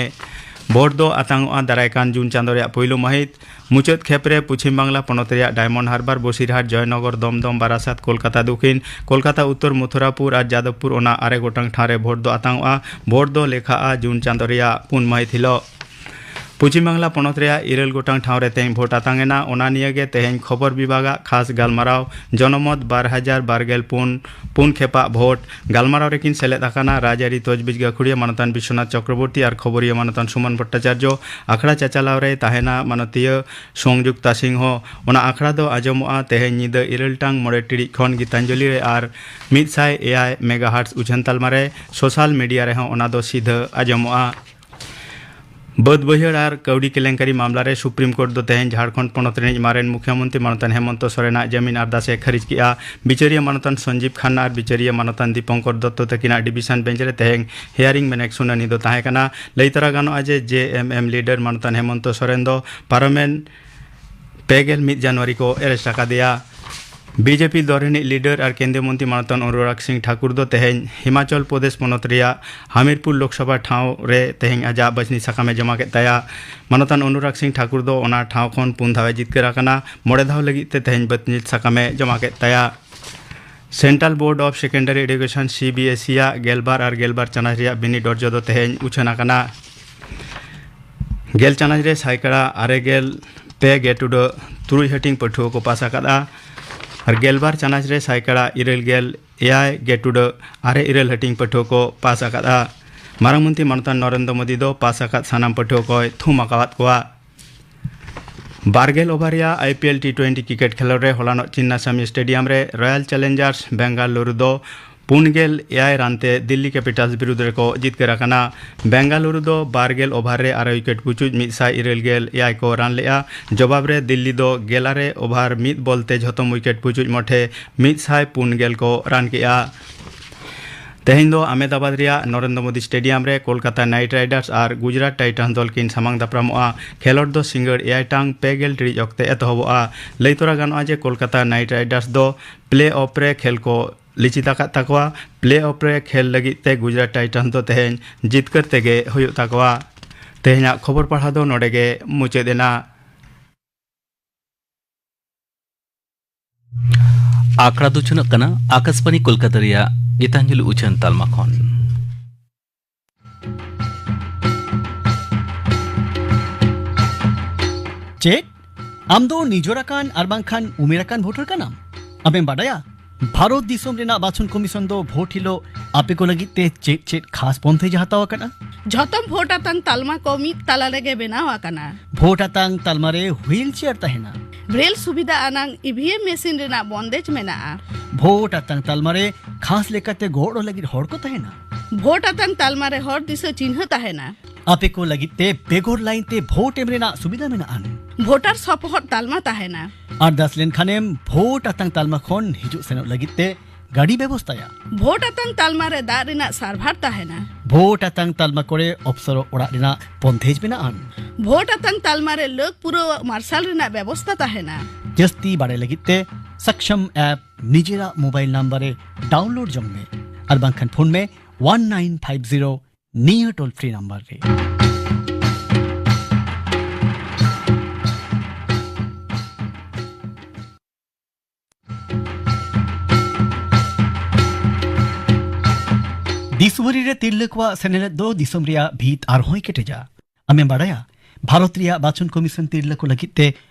ᱵᱷᱳᱴ ᱫᱚ ᱟᱛᱟᱝᱚᱜᱼᱟ ᱫᱟᱨᱟᱭ ᱠᱟᱱ ᱡᱩᱱ ᱪᱟᱸᱫᱳ ᱨᱮᱭᱟᱜ ᱯᱳᱭᱞᱳ ᱢᱟᱹᱦᱤᱛ᱾ ᱢᱩᱪᱟᱹᱫ ᱠᱷᱮᱯ ᱨᱮ ᱯᱚᱪᱷᱤᱢ ᱵᱟᱝᱞᱟ ᱯᱚᱱᱚᱛ ᱨᱮᱭᱟᱜ ᱰᱟᱭᱢᱚᱱᱰ ᱦᱟᱨᱵᱟᱨ, ᱵᱚᱥᱤᱨᱦᱟᱴ, ᱡᱚᱭᱱᱚᱜᱚᱨ, ᱫᱚᱢᱫᱚᱢ, ᱵᱟᱨᱟᱥᱟᱛ, ᱠᱳᱞᱠᱟᱛᱟ ᱫᱚᱠᱷᱤᱱ, ᱠᱳᱞᱠᱟᱛᱟ ᱩᱛᱛᱚᱨ, ᱢᱚᱛᱷᱩᱨᱟᱯᱩᱨ ᱟᱨ ᱡᱟᱫᱚᱵᱯᱩᱨ, ᱚᱱᱟ ᱟᱨᱮ ᱜᱚᱴᱟᱝ ᱴᱷᱟᱶ ᱨᱮ ᱵᱷᱳᱴ ᱫᱚ ᱟᱛᱟᱝᱚᱜᱼᱟ᱾ ᱵᱷᱳᱴ ᱫᱚ ᱞᱮᱠᱷᱟᱜᱼᱟ ᱡᱩᱱ ᱪᱟᱸᱫᱳ ᱨᱮᱭᱟᱜ ᱯᱩᱱ ᱢᱟᱹᱦᱤᱛ ᱦᱤᱞᱳᱜ᱾ ᱯᱚᱪᱷᱤᱢ ᱵᱟᱝᱞᱟ ᱯᱚᱱᱚᱛ ᱨᱮᱭᱟᱜ ᱤᱨᱟᱹᱞ ᱜᱚᱴᱟᱝ ᱴᱷᱟᱶ ᱨᱮ ᱛᱮᱦᱮᱧ ᱵᱷᱳᱴ ᱟᱛᱟᱝ ᱮᱱᱟ᱾ ᱚᱱᱟ ᱱᱤᱭᱟᱹ ᱜᱮ ᱛᱮᱦᱮᱧ ᱠᱷᱚᱵᱚᱨ ᱵᱤᱵᱷᱟᱜᱟᱜ ᱠᱷᱟᱥ ᱜᱟᱞᱢᱟᱨᱟᱣ᱾ ᱡᱚᱱᱚᱢᱚᱛ ᱵᱟᱨ ᱦᱟᱡᱟᱨ ᱵᱟᱨ ᱜᱮᱞ ᱯᱩᱱ, ᱯᱩᱱ ᱠᱷᱮᱯᱟᱜ ᱵᱷᱳᱴ᱾ ᱜᱟᱞᱢᱟᱨᱟᱣ ᱨᱮᱠᱤᱱ ᱥᱮᱞᱮᱫ ᱟᱠᱟᱱᱟ ᱨᱟᱡᱽᱟᱹᱨᱤ ᱛᱚᱡᱽᱵᱤᱡᱽ ᱜᱟᱹᱠᱷᱩᱲᱤᱭᱟᱹ ᱢᱟᱱᱚᱛᱟᱱ ᱵᱤᱥᱣᱚᱱᱟᱛᱷ ᱪᱚᱠᱨᱚᱵᱚᱨᱛᱤ ᱟᱨ ᱠᱷᱚᱵᱚᱨᱤᱭᱟᱹ ᱢᱟᱱᱚᱛᱟᱱ ᱥᱩᱢᱚᱱ ᱵᱷᱚᱴᱴᱟᱪᱟᱨᱡᱚ᱾ ᱟᱠᱷᱲᱟ ᱪᱟᱪᱟᱞᱟᱣ ᱨᱮᱭ ᱛᱟᱦᱮᱱᱟ ᱢᱟᱱᱚᱛᱤᱭᱟᱹ ᱥᱚᱝᱡᱩᱠᱛᱟ ᱥᱤᱝᱦᱚ᱾ ᱚᱱᱟ ᱟᱠᱷᱲᱟ ᱫᱚ ᱟᱸᱡᱚᱢᱚᱜᱼᱟ ᱛᱮᱦᱮᱧ ᱧᱤᱫᱟᱹ ᱤᱨᱟᱹᱞ ᱴᱟᱝ ᱢᱚᱬᱮ ᱴᱤᱲᱤᱡ ᱠᱷᱚᱱ ᱜᱤᱛᱟᱧᱡᱚᱞᱤ ᱨᱮ ᱟᱨ ᱢᱤᱫ ᱥᱟᱭ ᱮᱭᱟᱭ ᱢᱮᱜᱟᱦᱟᱨᱴᱥ ᱩᱪᱷᱟᱹᱱ ᱛᱟᱞᱢᱟ ᱨᱮ᱾ ᱥᱳᱥᱟᱞ ᱢᱤᱰᱤᱭᱟ ᱨᱮᱦᱚᱸ ᱚᱱᱟ ᱫᱚ ᱥᱤᱫᱷᱟᱹ ᱟᱸᱡᱚᱢᱚᱜᱼᱟ᱾ ᱵᱟᱹᱫᱽ ᱵᱟᱹᱭᱦᱟᱹᱲ ᱟᱨ ᱠᱟᱹᱣᱰᱤ ᱠᱮᱞᱮᱝᱠᱟᱨᱤ ᱢᱟᱢᱞᱟ ᱨᱮ ᱥᱩᱯᱨᱤᱢ ᱠᱳᱨᱴ ᱫᱚ ᱛᱮᱦᱮᱧ ᱡᱷᱟᱲᱠᱷᱚᱸᱰ ᱯᱚᱱᱚᱛ ᱨᱤᱱᱤᱡ ᱢᱟᱨᱮᱱ ᱢᱩᱠᱷᱭᱟᱹᱢᱚᱱᱛᱨᱤ ᱢᱟᱱᱚᱛᱟᱱ ᱦᱮᱢᱚᱱᱛᱚ ᱥᱚᱨᱮᱱᱟᱜ ᱡᱟᱹᱢᱤᱱ ᱟᱨᱫᱟᱥ ᱮ ᱠᱷᱟᱹᱨᱤᱡ ᱠᱮᱫᱼᱟ᱾ ᱵᱤᱪᱟᱹᱨᱤᱭᱟᱹ ᱢᱟᱱᱚᱛᱟᱱ ᱥᱚᱧᱡᱤᱵᱽ ᱠᱷᱟᱱᱱᱟ ᱟᱨ ᱵᱤᱪᱟᱹᱨᱤᱭᱟᱹ ᱢᱟᱱᱚᱛᱟᱱ ᱫᱤᱯᱚᱝᱠᱚᱨ ᱫᱚᱛᱛᱚ ᱛᱟᱹᱠᱤᱱᱟᱜ ᱰᱤᱵᱤᱥᱚᱱ ᱵᱮᱧᱪ ᱨᱮ ᱛᱮᱦᱮᱧ ᱦᱤᱭᱟᱨᱤᱝ ᱢᱮᱱᱮᱠ ᱥᱩᱱᱟᱹᱱᱤ ᱫᱚ ᱛᱟᱦᱮᱸ ᱠᱟᱱᱟ᱾ ᱞᱟᱹᱭ ᱛᱚᱨᱟ ᱜᱟᱱᱚᱜᱼᱟ ᱡᱮ, ᱡᱮ ᱮᱢ ᱮᱢ ᱞᱤᱰᱟᱨ ᱢᱟᱱᱚᱛᱟᱱ ᱦᱮᱢᱚᱱᱛᱚ ᱥᱚᱨᱮᱱ ᱫᱚ ᱯᱟᱨᱚᱢᱮᱱ ᱯᱮ ᱜᱮᱞ ᱢᱤᱫ ᱡᱟᱱᱩᱣᱟᱨᱤ ᱠᱚ ᱮᱨᱮᱥᱴ ᱟᱠᱟᱫᱮᱭᱟ᱾ ᱵᱤᱡᱮᱯᱤ ᱫᱚᱞ ᱨᱤᱱᱤᱡ ᱞᱤᱰᱟᱨ ᱟᱨ ᱠᱮᱱᱫᱨᱤᱭᱚ ᱢᱚᱱᱛᱨᱤ ᱢᱟᱱᱚᱛᱟᱱ ᱚᱱᱩᱨᱟᱜᱽ ᱥᱤᱝ ᱴᱷᱟᱠᱩᱨ ᱫᱚ ᱛᱮᱦᱮᱧ ᱦᱤᱢᱟᱪᱚᱞ ᱯᱨᱚᱫᱮᱥ ᱯᱚᱱᱚᱛ ᱨᱮᱭᱟᱜ ᱦᱟᱢᱤᱨᱯᱩᱨ ᱞᱳᱠᱥᱚᱵᱷᱟ ᱴᱷᱟᱶ ᱨᱮ ᱛᱮᱦᱮᱧ ᱟᱡᱟᱜ ᱵᱟᱪᱷᱱᱤ ᱥᱟᱠᱟᱢ ᱮ ᱡᱚᱢᱟ ᱠᱮᱫ ᱛᱟᱭᱟ᱾ ᱢᱟᱱᱚᱛᱟᱱ ᱚᱱᱩᱨᱟᱜᱽ ᱥᱤᱝ ᱴᱷᱟᱠᱩᱨ ᱫᱚ ᱚᱱᱟ ᱴᱷᱟᱶ ᱠᱷᱚᱱ ᱯᱩᱱ ᱫᱷᱟᱣ ᱮ ᱡᱤᱛᱠᱟᱹᱨ ᱟᱠᱟᱱᱟ᱾ ᱢᱚᱬᱮ ᱫᱷᱟᱣ ᱞᱟᱹᱜᱤᱫ ᱛᱮ ᱛᱮᱦᱮᱧ ᱵᱟᱪᱷᱱᱤ ᱥᱟᱠᱟᱢ ᱮ ᱡᱚᱢᱟ ᱠᱮᱫ ᱛᱟᱭᱟ᱾ Central Board of Secondary Education, C B S E ᱟᱜ ᱜᱮᱞᱵᱟᱨ ᱟᱨ ᱜᱮᱞᱵᱟᱨ ᱪᱟᱱᱟᱪ ᱨᱮᱭᱟᱜ ᱵᱤᱱᱤᱰ ᱚᱨᱡᱚ ᱫᱚ ᱛᱮᱦᱮᱧ ᱩᱪᱷᱟᱹᱱ ᱟᱠᱟᱱᱟ᱾ ᱜᱮᱞ ᱪᱟᱱᱟᱪ ᱨᱮ ᱥᱟᱭᱠᱟᱲᱟ ᱟᱨᱮ ᱜᱮᱞ ᱯᱮ ᱜᱮ ᱴᱩᱰᱟᱹᱜ ᱛᱩᱨᱩᱭ ᱦᱟᱹᱴᱤᱧ ᱯᱟᱹᱴᱷᱩᱣᱟᱹ ᱠᱚ ᱯᱟᱥ ᱟᱠᱟᱫᱼᱟ ᱟᱨ ᱜᱮᱞᱵᱟᱨ ᱪᱟᱱᱟᱪ ᱨᱮ ᱥᱟᱭᱠᱟᱲᱟ ᱤᱨᱟᱹᱞ ᱜᱮᱞ ᱮᱭᱟᱭ ᱜᱮ ᱴᱩᱰᱟᱹᱜ ᱟᱨᱮ ᱤᱨᱟᱹᱞ ᱦᱟᱹᱴᱤᱧ ᱯᱟᱹᱴᱷᱩᱣᱟᱹ ᱠᱚ ᱯᱟᱥ ᱟᱠᱟᱫᱼᱟ᱾ ᱢᱟᱨᱟᱝ ᱢᱚᱱᱛᱨᱤ ᱢᱟᱱᱚᱛᱟᱱ ᱱᱚᱨᱮᱱᱫᱨᱚ ᱢᱳᱫᱤ ᱫᱚ ᱯᱟᱥ ᱟᱠᱟᱫ ᱥᱟᱱᱟᱢ ᱯᱟᱹᱴᱷᱩᱣᱟᱹ ᱠᱚᱭ ᱛᱷᱩᱢ ᱟᱠᱟᱣᱟᱫ ᱠᱚᱣᱟ᱾ ᱵᱟᱨ ᱜᱮᱞ ᱳᱵᱷᱟᱨ ᱨᱮᱭᱟᱜ I P L T twenty cricket ᱠᱷᱮᱞᱳᱰ ᱨᱮ ᱦᱚᱞᱟᱱᱚᱜ ᱪᱤᱱᱱᱟᱥᱟᱢᱤ ᱥᱴᱮᱰᱤᱭᱟᱢ ᱨᱮ ᱨᱚᱭᱟᱞ ᱪᱮᱞᱮᱧᱡᱟᱨᱥ ᱵᱮᱝᱜᱟᱞᱩᱨᱩ ᱫᱚ ᱯᱩᱱ ᱜᱮᱞ ᱮᱭᱟᱭ ᱨᱟᱱ ᱛᱮ ᱫᱤᱞᱞᱤ ᱠᱮᱯᱤᱴᱟᱞᱥ ᱵᱤᱨᱩᱫᱽ ᱨᱮᱠᱚ ᱡᱤᱛᱠᱟᱹᱨ ᱟᱠᱟᱱᱟ᱾ ᱵᱮᱝᱜᱟᱞᱩᱨᱩ ᱫᱚ ᱵᱟᱨ ᱜᱮᱞ ᱳᱵᱷᱟᱨ ᱨᱮ ᱟᱨᱮ ᱩᱭᱠᱮᱴ ᱯᱩᱪᱩᱡ ᱢᱤᱫ ᱥᱟᱭ ᱤᱨᱟᱹᱞ ᱜᱮᱞ ᱮᱭᱟᱭ ᱠᱚ ᱨᱟᱱ ᱞᱮᱫᱼᱟ᱾ ᱡᱚᱵᱟᱵ ᱨᱮ ᱫᱤᱞᱞᱤ ᱫᱚ ᱜᱮᱞ ᱟᱨᱮ ᱳᱵᱷᱟᱨ ᱢᱤᱫ ᱵᱚᱞ ᱛᱮ ᱡᱷᱚᱛᱚᱢ ᱩᱭᱠᱮᱴ ᱯᱩᱪᱩᱡ ᱢᱚᱴᱷᱮ ᱢᱤᱫ ᱥᱟᱭ ᱯᱩᱱ ᱜᱮᱞ ᱠᱚ ᱨᱟᱱ ᱠᱮᱫᱼᱟ᱾ ᱛᱮᱦᱮᱧ ᱫᱚ ᱟᱦᱢᱮᱫᱟᱵᱟᱫᱽ ᱨᱮᱭᱟᱜ ᱱᱚᱨᱮᱱᱫᱨᱚ ᱢᱳᱫᱤ ᱥᱴᱮᱰᱤᱭᱟᱢ ᱨᱮ ᱠᱳᱞᱠᱟᱛᱟ ᱱᱟᱭᱤᱴ ᱨᱟᱭᱰᱟᱨᱥ ᱟᱨ ᱜᱩᱡᱽᱨᱟᱴ ᱴᱟᱭᱴᱟᱱᱥ ᱫᱚᱞ ᱠᱤᱱ ᱥᱟᱢᱟᱝ ᱫᱟᱯᱨᱟᱢᱚᱜᱼᱟ᱾ ᱠᱷᱮᱞᱚᱸᱰ ᱫᱚ ᱥᱤᱸᱜᱟᱹᱲ ᱮᱭᱟᱭ ᱴᱟᱲᱟᱝ ᱯᱮ ᱜᱮᱞ ᱴᱤᱲᱤᱡ ᱚᱠᱛᱮ ᱮᱛᱚᱦᱚᱵᱚᱜᱼᱟ᱾ ᱞᱟᱹᱭ ᱛᱚᱨᱟ ᱜᱟᱱᱚᱜᱼᱟ ᱡᱮ ᱠᱳᱞᱠᱟᱛᱟ ᱱᱟᱭᱤᱴ ᱨᱟᱭᱰᱟᱨᱥ ᱫᱚ ᱯᱞᱮ ᱚᱯᱷ ᱨᱮ ᱠᱷᱮᱞ ᱠᱚ ᱞᱤᱪᱤᱛ ᱟᱠᱟᱫ ᱛᱟᱠᱚᱣᱟ᱾ ᱯᱞᱮ ᱚᱯᱷ ᱨᱮ ᱠᱷᱮᱞ ᱞᱟᱹᱜᱤᱫ ᱛᱮ ᱜᱩᱡᱽᱨᱟᱴ ᱴᱟᱭᱴᱟᱱᱥ ᱫᱚ ᱛᱮᱦᱮᱧ ᱡᱤᱛᱠᱟᱹᱨ ᱛᱮᱜᱮ ᱦᱩᱭᱩᱜ ᱛᱟᱠᱚᱣᱟ᱾ ᱛᱮᱦᱮᱧᱟᱜ ᱠᱷᱚᱵᱚᱨ ᱯᱟᱲᱦᱟᱣ ᱫᱚ ᱱᱚᱰᱮ ᱜᱮ ᱢᱩᱪᱟᱹᱫ ᱮᱱᱟ᱾ ᱟᱠᱷᱲᱟ ᱫᱚ ᱪᱷᱩᱱᱟᱹᱜ ᱠᱟᱱᱟ ᱟᱠᱟᱥᱵᱟᱬᱤ ᱠᱳᱞᱠᱟᱛᱟ ᱨᱮᱭᱟᱜ ᱜᱤᱛᱟᱧᱡᱚᱞᱤ ᱩᱪᱷᱟᱹᱱ ᱛᱟᱞᱢᱟ ᱠᱷᱚᱱ᱾ ᱪᱮᱫ? ᱟᱢ ᱫᱚ ᱱᱤᱡᱚᱨ ᱟᱠᱟᱱ ᱟᱨ ᱵᱟᱝᱠᱷᱟᱱ ᱩᱢᱮᱨ ᱟᱠᱟᱱ ᱵᱷᱳᱴᱟᱨ ᱠᱟᱱᱟᱢ? ᱟᱢᱮᱢ ᱵᱟᱰᱟᱭᱟ, ᱵᱷᱟᱨᱚᱛ ᱫᱤᱥᱚᱢ ᱨᱮᱱᱟᱜ ᱵᱟᱪᱷᱚᱱ ᱠᱚᱢᱤᱥᱚᱱ ᱫᱚ ᱵᱷᱳᱴ ᱦᱤᱞᱳᱜ ᱟᱯᱮ ᱠᱚ ᱞᱟᱹᱜᱤᱫ ᱛᱮ ᱪᱮᱫ ᱪᱮᱫ ᱠᱷᱟᱥ ᱵᱚᱱᱫᱮᱡ ᱮ ᱦᱟᱛᱟᱣ ᱟᱠᱟᱫᱼᱟ? ᱡᱷᱚᱛᱚᱢ ᱵᱷᱳᱴ ᱟᱛᱟᱝ ᱛᱟᱞᱢᱟ ᱠᱚ ᱢᱤᱫ ᱛᱟᱞᱟ ᱨᱮᱜᱮ ᱵᱮᱱᱟᱣ ᱟᱠᱟᱱᱟ᱾ ᱵᱷᱳᱴ ᱟᱛᱟᱝ ᱛᱟᱞᱢᱟ ᱨᱮ ᱦᱩᱭᱤᱞ ᱪᱮᱭᱟᱨ ᱛᱟᱦᱮᱱᱟ᱾ ᱵᱨᱮᱞ ᱥᱩᱵᱤᱫᱷᱟ ᱟᱱᱟᱝ ᱤ ᱵᱷᱤ ᱮᱢ ᱢᱮᱥᱤᱱ ᱨᱮᱱᱟᱜ ᱵᱚᱱᱫᱮᱡ ᱢᱮᱱᱟᱜᱼᱟ᱾ ᱵᱷᱳᱴ ᱟᱛᱟᱝ ᱛᱟᱞᱢᱟ ᱨᱮ ᱠᱷᱟᱥ ᱞᱮᱠᱟᱛᱮ ᱜᱚᱲᱚ ᱞᱟᱹᱜᱤᱫ ᱦᱚᱲ ᱠᱚ ᱛᱟᱦᱮᱱᱟ᱾ ᱵᱷᱳᱴ ᱟᱛᱟᱝ ᱛᱟᱞᱢᱟ ᱨᱮ ᱦᱚᱲ ᱫᱤᱥᱟᱹ ᱪᱤᱱᱦᱟᱹ ᱛᱟᱦᱮᱱᱟ᱾ ᱟᱯᱮ ᱠᱚ ᱞᱟᱹᱜᱤᱫ ᱛᱮ ᱵᱮᱜᱚᱨ ᱞᱟᱭᱤᱱ ᱛᱮ ᱵᱷᱳᱴ ᱮᱢ ᱨᱮᱱᱟᱜ ᱥᱩᱵᱤᱫᱷᱟ ᱢᱮᱱᱟᱜᱼᱟ᱾ ᱵᱷᱳᱴᱟᱨ ᱥᱚᱯᱚᱦᱚᱫ ᱛᱟᱞᱢᱟ ᱛᱟᱦᱮᱱᱟ᱾ ᱟᱨᱫᱟᱥ ᱞᱮᱱᱠᱷᱟᱱᱮᱢ ᱵᱷᱳᱴ ᱟᱛᱟᱝ ᱛᱟᱞᱢᱟ ᱠᱷᱚᱱ ᱦᱤᱡᱩᱜ ᱥᱮᱱᱚᱜ ᱞᱟᱹᱜᱤᱫ ᱛᱮ ᱜᱟᱹᱰᱤ ᱵᱮᱵᱚᱥᱛᱟᱭᱟ᱾ ᱵᱷᱳᱴ ᱟᱛᱟᱝ ᱛᱟᱞᱢᱟ ᱨᱮ ᱫᱟᱜ ᱨᱮᱱᱟᱜ ᱥᱟᱨᱵᱷᱟᱨ ᱛᱟᱦᱮᱱᱟ᱾ ᱵᱷᱳᱴ ᱟᱛᱟᱝ ᱛᱟᱞᱢᱟ ᱠᱚᱨᱮ ᱚᱯᱥᱚᱨᱚᱜ ᱚᱲᱟᱜ ᱨᱮᱱᱟᱜ ᱵᱚᱱᱫᱷᱮᱡᱽ ᱢᱮᱱᱟᱜᱼᱟ᱾ ᱵᱷᱳᱴ ᱟᱛᱟᱝ ᱛᱟᱞᱢᱟ ᱨᱮ ᱞᱟᱹᱠ ᱯᱩᱨᱟᱹᱣᱟᱜ ᱢᱟᱨᱥᱟᱞ ᱨᱮᱱᱟᱜ ᱵᱮᱵᱚᱥᱛᱟ ᱛᱟᱦᱮᱱᱟ᱾ ᱡᱟᱹᱥᱛᱤ ᱵᱟᱲᱟᱭ ᱞᱟᱹᱜᱤᱫ ᱛᱮ ᱥᱟᱠᱥᱷᱟᱢ ᱟᱯ ᱱᱤᱡᱮᱨᱟᱜ ᱢᱳᱵᱟᱭᱤᱞ ᱱᱟᱢᱵᱟᱨ ᱨᱮ ᱰᱟᱣᱩᱱᱞᱳᱰ ᱡᱚᱝ ᱢᱮ ᱟᱨ ᱵᱟᱝᱠᱷᱟᱱ ᱯᱷᱳᱱ ᱢᱮ ᱚᱣᱟᱱ ᱱᱟᱭᱤᱱ ᱯᱷᱟᱭᱤᱵᱷ ᱡᱤᱨᱳ ᱱᱤᱭᱟᱹ ᱴᱳᱞ ᱯᱷᱨᱤ ᱱᱟᱢᱵᱟᱨ ᱨᱮ᱾ ᱫᱤᱥᱣᱟᱹᱨᱤ ᱨᱮ ᱛᱤᱨᱞᱟᱹ ᱠᱚᱣᱟᱜ ᱥᱮᱱᱮᱞᱮᱫ ᱫᱚ ᱫᱤᱥᱚᱢ ᱨᱮᱭᱟᱜ ᱵᱷᱤᱛ ᱟᱨᱦᱚᱸᱭ ᱠᱮᱴᱮᱡᱟ᱾ ᱟᱢᱮᱢ ᱵᱟᱲᱟᱭᱟ, ᱵᱷᱟᱨᱚᱛ ᱨᱮᱭᱟᱜ ᱵᱟᱪᱷᱚᱱ ᱠᱚᱢᱤᱥᱚᱱ ᱛᱤᱨᱞᱟᱹ ᱠᱚ ᱞᱟᱹᱜᱤᱫ ᱛᱮ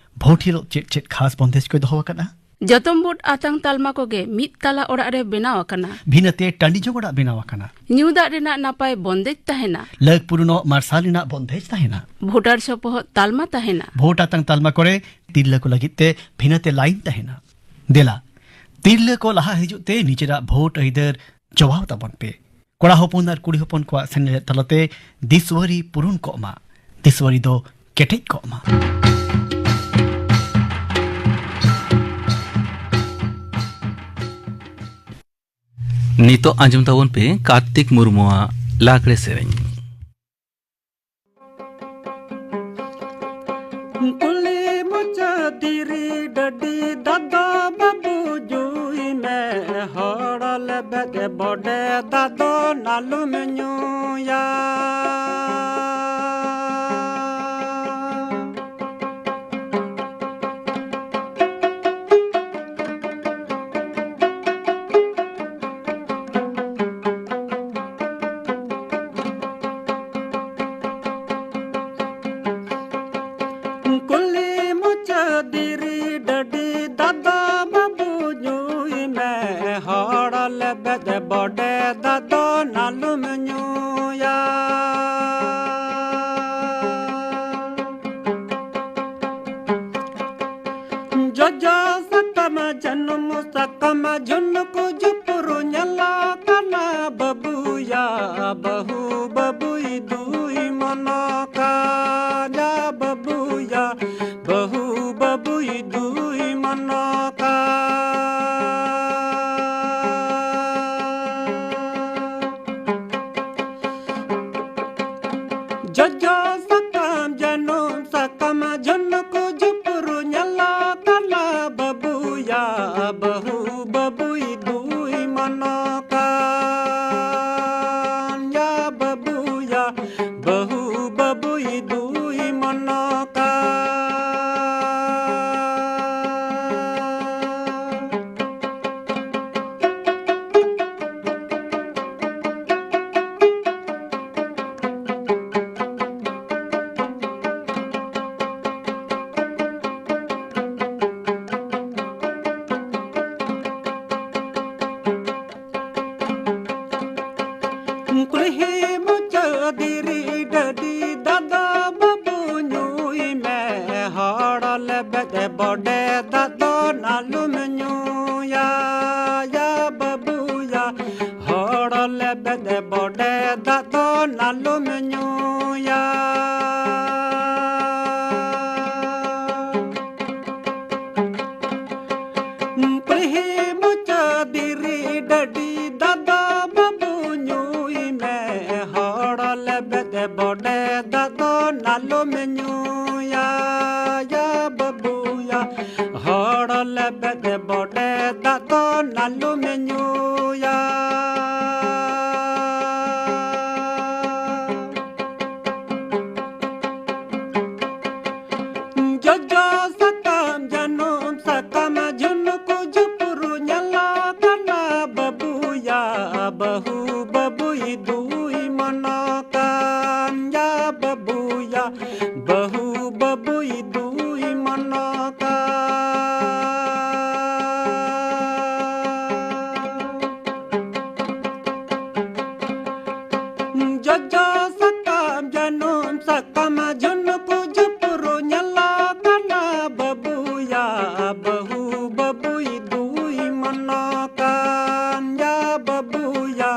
ᱵᱷᱳᱴ ᱦᱤᱞᱳᱜ ᱪᱮᱫ ᱪᱮᱫ ᱠᱷᱟᱥ ᱵᱚᱱᱫᱮᱡ ᱠᱚᱭ ᱫᱚᱦᱚ ᱟᱠᱟᱫᱼᱟ? ᱡᱚᱛᱚᱢ ᱵᱷᱳᱴ ᱟᱛᱟᱝ ᱛᱟᱞᱢᱟ ᱠᱚᱜᱮ ᱢᱤᱫ ᱛᱟᱞᱟ ᱚᱲᱟᱜ ᱨᱮ ᱵᱮᱱᱟᱣ ᱟᱠᱟᱱᱟ᱾ ᱵᱷᱤᱱᱟᱹᱛᱮ ᱴᱟᱺᱰᱤ ᱡᱚᱝ ᱚᱲᱟᱜ ᱵᱮᱱᱟᱣ ᱟᱠᱟᱱᱟ᱾ ᱧᱩ ᱫᱟᱜ ᱨᱮᱱᱟᱜ ᱱᱟᱯᱟᱭ ᱵᱚᱱᱫᱮᱡ ᱛᱟᱦᱮᱱᱟ᱾ ᱞᱟᱹᱠ ᱯᱩᱨᱩᱱᱚᱜ ᱢᱟᱨᱥᱟᱞ ᱨᱮᱱᱟᱜ ᱵᱚᱱᱫᱮᱡ ᱛᱟᱦᱮᱱᱟ᱾ ᱵᱷᱳᱴᱟᱨ ᱥᱚᱯᱚᱦᱚᱫ ᱛᱟᱞᱢᱟ ᱛᱟᱦᱮᱱᱟ᱾ ᱵᱷᱳᱴ ᱟᱛᱟᱝ ᱛᱟᱞᱢᱟ ᱠᱚᱨᱮ ᱛᱤᱨᱞᱟᱹ ᱠᱚ ᱞᱟᱹᱜᱤᱫ ᱛᱮ ᱵᱷᱤᱱᱟᱹᱛᱮ ᱞᱟᱭᱤᱱ ᱛᱟᱦᱮᱱᱟ᱾ ᱫᱮᱞᱟ, ᱛᱤᱨᱞᱟᱹ ᱠᱚ ᱞᱟᱦᱟ ᱦᱤᱡᱩᱜ ᱛᱮ ᱱᱤᱡᱮᱨᱟᱜ ᱵᱷᱳᱴ ᱟᱹᱭᱫᱟᱹᱨ ᱪᱚᱣᱟᱣ ᱛᱟᱵᱚᱱ ᱯᱮ᱾ ᱠᱚᱲᱟ ᱦᱚᱯᱚᱱ ᱟᱨ ᱠᱩᱲᱤ ᱦᱚᱯᱚᱱ ᱠᱚᱣᱟᱜ ᱥᱮᱱᱮᱞᱮᱫ ᱛᱟᱞᱟᱛᱮ ᱫᱤᱥᱣᱟᱹᱨᱤ ᱯᱩᱨᱩᱱ ᱠᱚᱜ ᱢᱟ, ᱫᱤᱥᱣᱟᱹᱨᱤ ᱫᱚ ᱠᱮᱴᱮᱡ ᱠᱚᱜ ᱢᱟ᱾ ᱱᱤᱛᱚᱜ ᱟᱸᱡᱚᱢ ᱛᱟᱵᱚᱱ ᱯᱮ ᱠᱟᱨᱛᱤᱠ ᱢᱩᱨᱢᱩᱣᱟᱜ ᱞᱟᱜᱽᱲᱮ ᱥᱮᱨᱮᱧ᱾ ᱠᱩᱞᱦᱤ ᱢᱩᱪᱟᱹᱫ ᱫᱷᱤᱨᱤ ᱰᱟᱹᱰᱤ ᱫᱟᱫᱟ ᱵᱟᱹᱵᱩ ᱡᱩᱭ ᱢᱮ, ᱦᱚᱲ ᱞᱮᱵᱮᱫ ᱵᱚᱰᱮ ᱫᱟᱫᱚ ᱱᱟᱞᱩᱢ ᱧᱩᱭᱟ᱾ ᱠᱩᱞᱦᱤ ᱢᱩᱪᱟᱹᱫ ᱫᱷᱤᱨᱤ ᱰᱟᱹᱰᱤ ᱫᱟᱫᱟ ᱵᱟᱹᱵᱩ ᱧᱩᱭ ᱢᱮ, ᱦᱚᱲ ᱞᱮᱵᱮᱫ ᱵᱚᱰᱮ ᱫᱟᱫᱚ ᱱᱟᱞᱩᱢ ᱧᱩᱭᱟ᱾ ᱡᱚᱡᱚ ᱥᱟᱠᱟᱢ ᱡᱟᱹᱱᱩᱢ ᱥᱟᱠᱟᱢ ᱡᱷᱩᱱᱠᱩ ᱡᱩᱯᱩᱨ ᱧᱮᱞᱚᱜ ᱠᱟᱱᱟ ᱵᱟᱹᱵᱩᱭᱟ, ᱵᱟᱹᱦᱩ ᱵᱟᱹᱵᱩᱭ ᱫᱩᱭ ᱢᱚᱱᱚ ᱠᱟᱡᱟ ᱵᱟᱹᱵᱩᱭᱟ, ᱵᱟᱹᱦᱩ ᱵᱟᱹᱵᱩᱭ ᱫᱩᱭ ᱢᱚᱱᱚ ᱠᱟᱡᱟ᱾ ᱡᱚᱡᱚ ᱥᱟᱠᱟᱢ ᱡᱟᱹᱱᱩᱢ ᱥᱟᱠᱟᱢ ᱡᱷᱩᱱᱠᱩ ᱡᱩᱯᱩᱨ ᱧᱮᱞᱚᱜ ᱠᱟᱱᱟ ᱵᱟᱹᱵᱩᱭᱟ, ᱵᱟᱹᱦᱩ ᱵᱟᱹᱵᱩᱭ ᱫᱩᱭ ᱢᱚᱱᱚ ᱠᱟᱡᱟ ᱵᱟᱹᱵᱩᱭᱟ, ᱵᱟᱹᱦᱩ ᱵᱟᱹᱵᱩᱭ ᱫᱩᱭ ᱢᱚᱱᱚ ᱠᱟᱡᱟ᱾ ᱠᱩᱞᱦᱤ ᱢᱩᱪᱟᱹᱫ ᱫᱷᱤᱨᱤ ᱰᱟᱹᱰᱤ ᱫᱟᱫᱟ ᱵᱟᱹᱵᱩ ᱧᱩᱭ ᱢᱮ, ᱦᱚᱲ ᱞᱮᱵᱮᱫ ᱵᱚᱰᱮ ᱫᱟᱫᱚ ᱱᱟᱞᱩᱢ ᱧᱩᱭᱟ᱾ ᱟᱞᱚᱢ ᱧᱩᱭᱟ, ᱭᱟ ᱵᱟᱹᱵᱩᱭᱟ, ᱦᱚᱲ ᱞᱮᱵᱮᱫ ᱵᱚᱰᱮ ᱫᱟᱜ ᱫᱚ ᱟᱞᱚᱢ ᱧᱩᱭᱟ᱾ ᱡᱚᱡᱚ ᱥᱟᱠᱟᱢ, ᱡᱟᱹᱱᱩᱢ ᱥᱟᱠᱟᱢ, ᱡᱷᱩᱱᱠᱩ ᱡᱷᱩᱯᱨᱩ ᱧᱮᱞᱚᱜ ᱠᱟᱱᱟ ᱵᱟᱹᱵᱩᱭᱟ, ᱵᱟᱹᱦᱩ ᱵᱟᱹᱵᱩᱭ ᱫᱩᱭ ᱢᱚᱱᱚ ᱠᱟᱱ, ᱭᱟ ᱵᱟᱹᱵᱩᱭᱟ, ᱵᱟᱹᱦᱩ ᱵᱟᱹᱵᱩᱭ ᱫᱩᱭ ᱢᱚᱱᱚ ᱠᱟᱱ᱾ ᱡᱚᱡᱚ ᱥᱟᱠᱟᱢ, ᱡᱟᱹᱱᱩᱢ ᱥᱟᱠᱟᱢ, ᱡᱷᱩᱱᱠᱩ ᱡᱷᱩᱯᱨᱩ ᱧᱮᱞᱚᱜ ᱠᱟᱱᱟ ᱵᱟᱹᱵᱩᱭᱟ, ᱵᱟᱹᱦᱩ ᱵᱟᱹᱵᱩᱭ ᱫᱩᱭ ᱢᱚᱱᱚ ᱠᱟᱱ, ᱭᱟ ᱵᱟᱹᱵᱩᱭᱟ,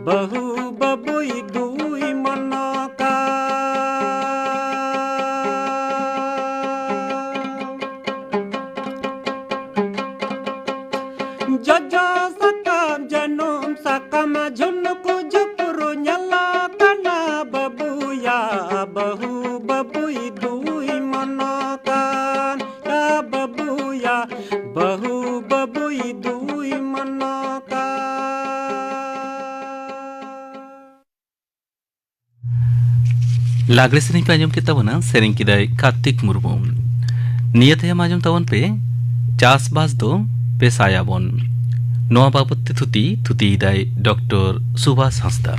ᱵᱟᱹᱦᱩ ᱵᱟᱹᱵᱩᱭ ᱫᱩᱭ ᱢᱚᱱᱚ ᱠᱟᱱ᱾ ᱡᱚᱡᱚ ᱥᱟᱠᱟᱢ, ᱡᱟᱹᱱᱩᱢ ᱥᱟᱠᱟᱢ, ᱡᱷᱩᱱᱠᱩ ᱡᱷᱩᱯᱨᱩ ᱧᱮᱞᱚᱜ ᱠᱟᱱᱟ ᱵᱟᱹᱵᱩᱭᱟ, ᱵᱟᱹᱦᱩ ᱵᱟᱹᱵᱩᱭ ᱫᱩᱭ ᱢᱚᱱᱚ ᱠᱟᱱ, ᱭᱟ ᱵᱟᱹᱵᱩᱭᱟ, ᱵᱟᱹᱦᱩ ᱵᱟᱹᱵᱩᱭ ᱫᱩᱭ ᱢᱚᱱᱚ ᱠᱟᱱ᱾ ᱞᱟᱜᱽᱲᱮ ᱥᱮᱨᱮᱧ ᱯᱮ ᱟᱸᱡᱚᱢ ᱠᱮᱫ ᱛᱟᱵᱚᱱᱟ, ᱥᱮᱨᱮᱧ ᱠᱮᱫᱟᱭ ᱠᱟᱨᱛᱤᱠ ᱢᱩᱨᱢᱩ᱾ ᱱᱤᱭᱟᱹ ᱛᱟᱭᱚᱢ ᱟᱸᱡᱚᱢ ᱛᱟᱵᱚᱱ ᱯᱮ ᱪᱟᱥᱵᱟᱥ ᱫᱚ ᱯᱮᱥᱟᱭᱟᱵᱚᱱ᱾ ᱱᱚᱣᱟ ᱵᱟᱵᱚᱛ ᱛᱮ ᱛᱷᱩᱛᱤ, ᱛᱷᱩᱛᱤᱭᱮᱫᱟᱭ ᱰᱚᱠᱴᱚᱨ ᱥᱩᱵᱷᱟᱥ ᱦᱟᱸᱥᱫᱟ᱾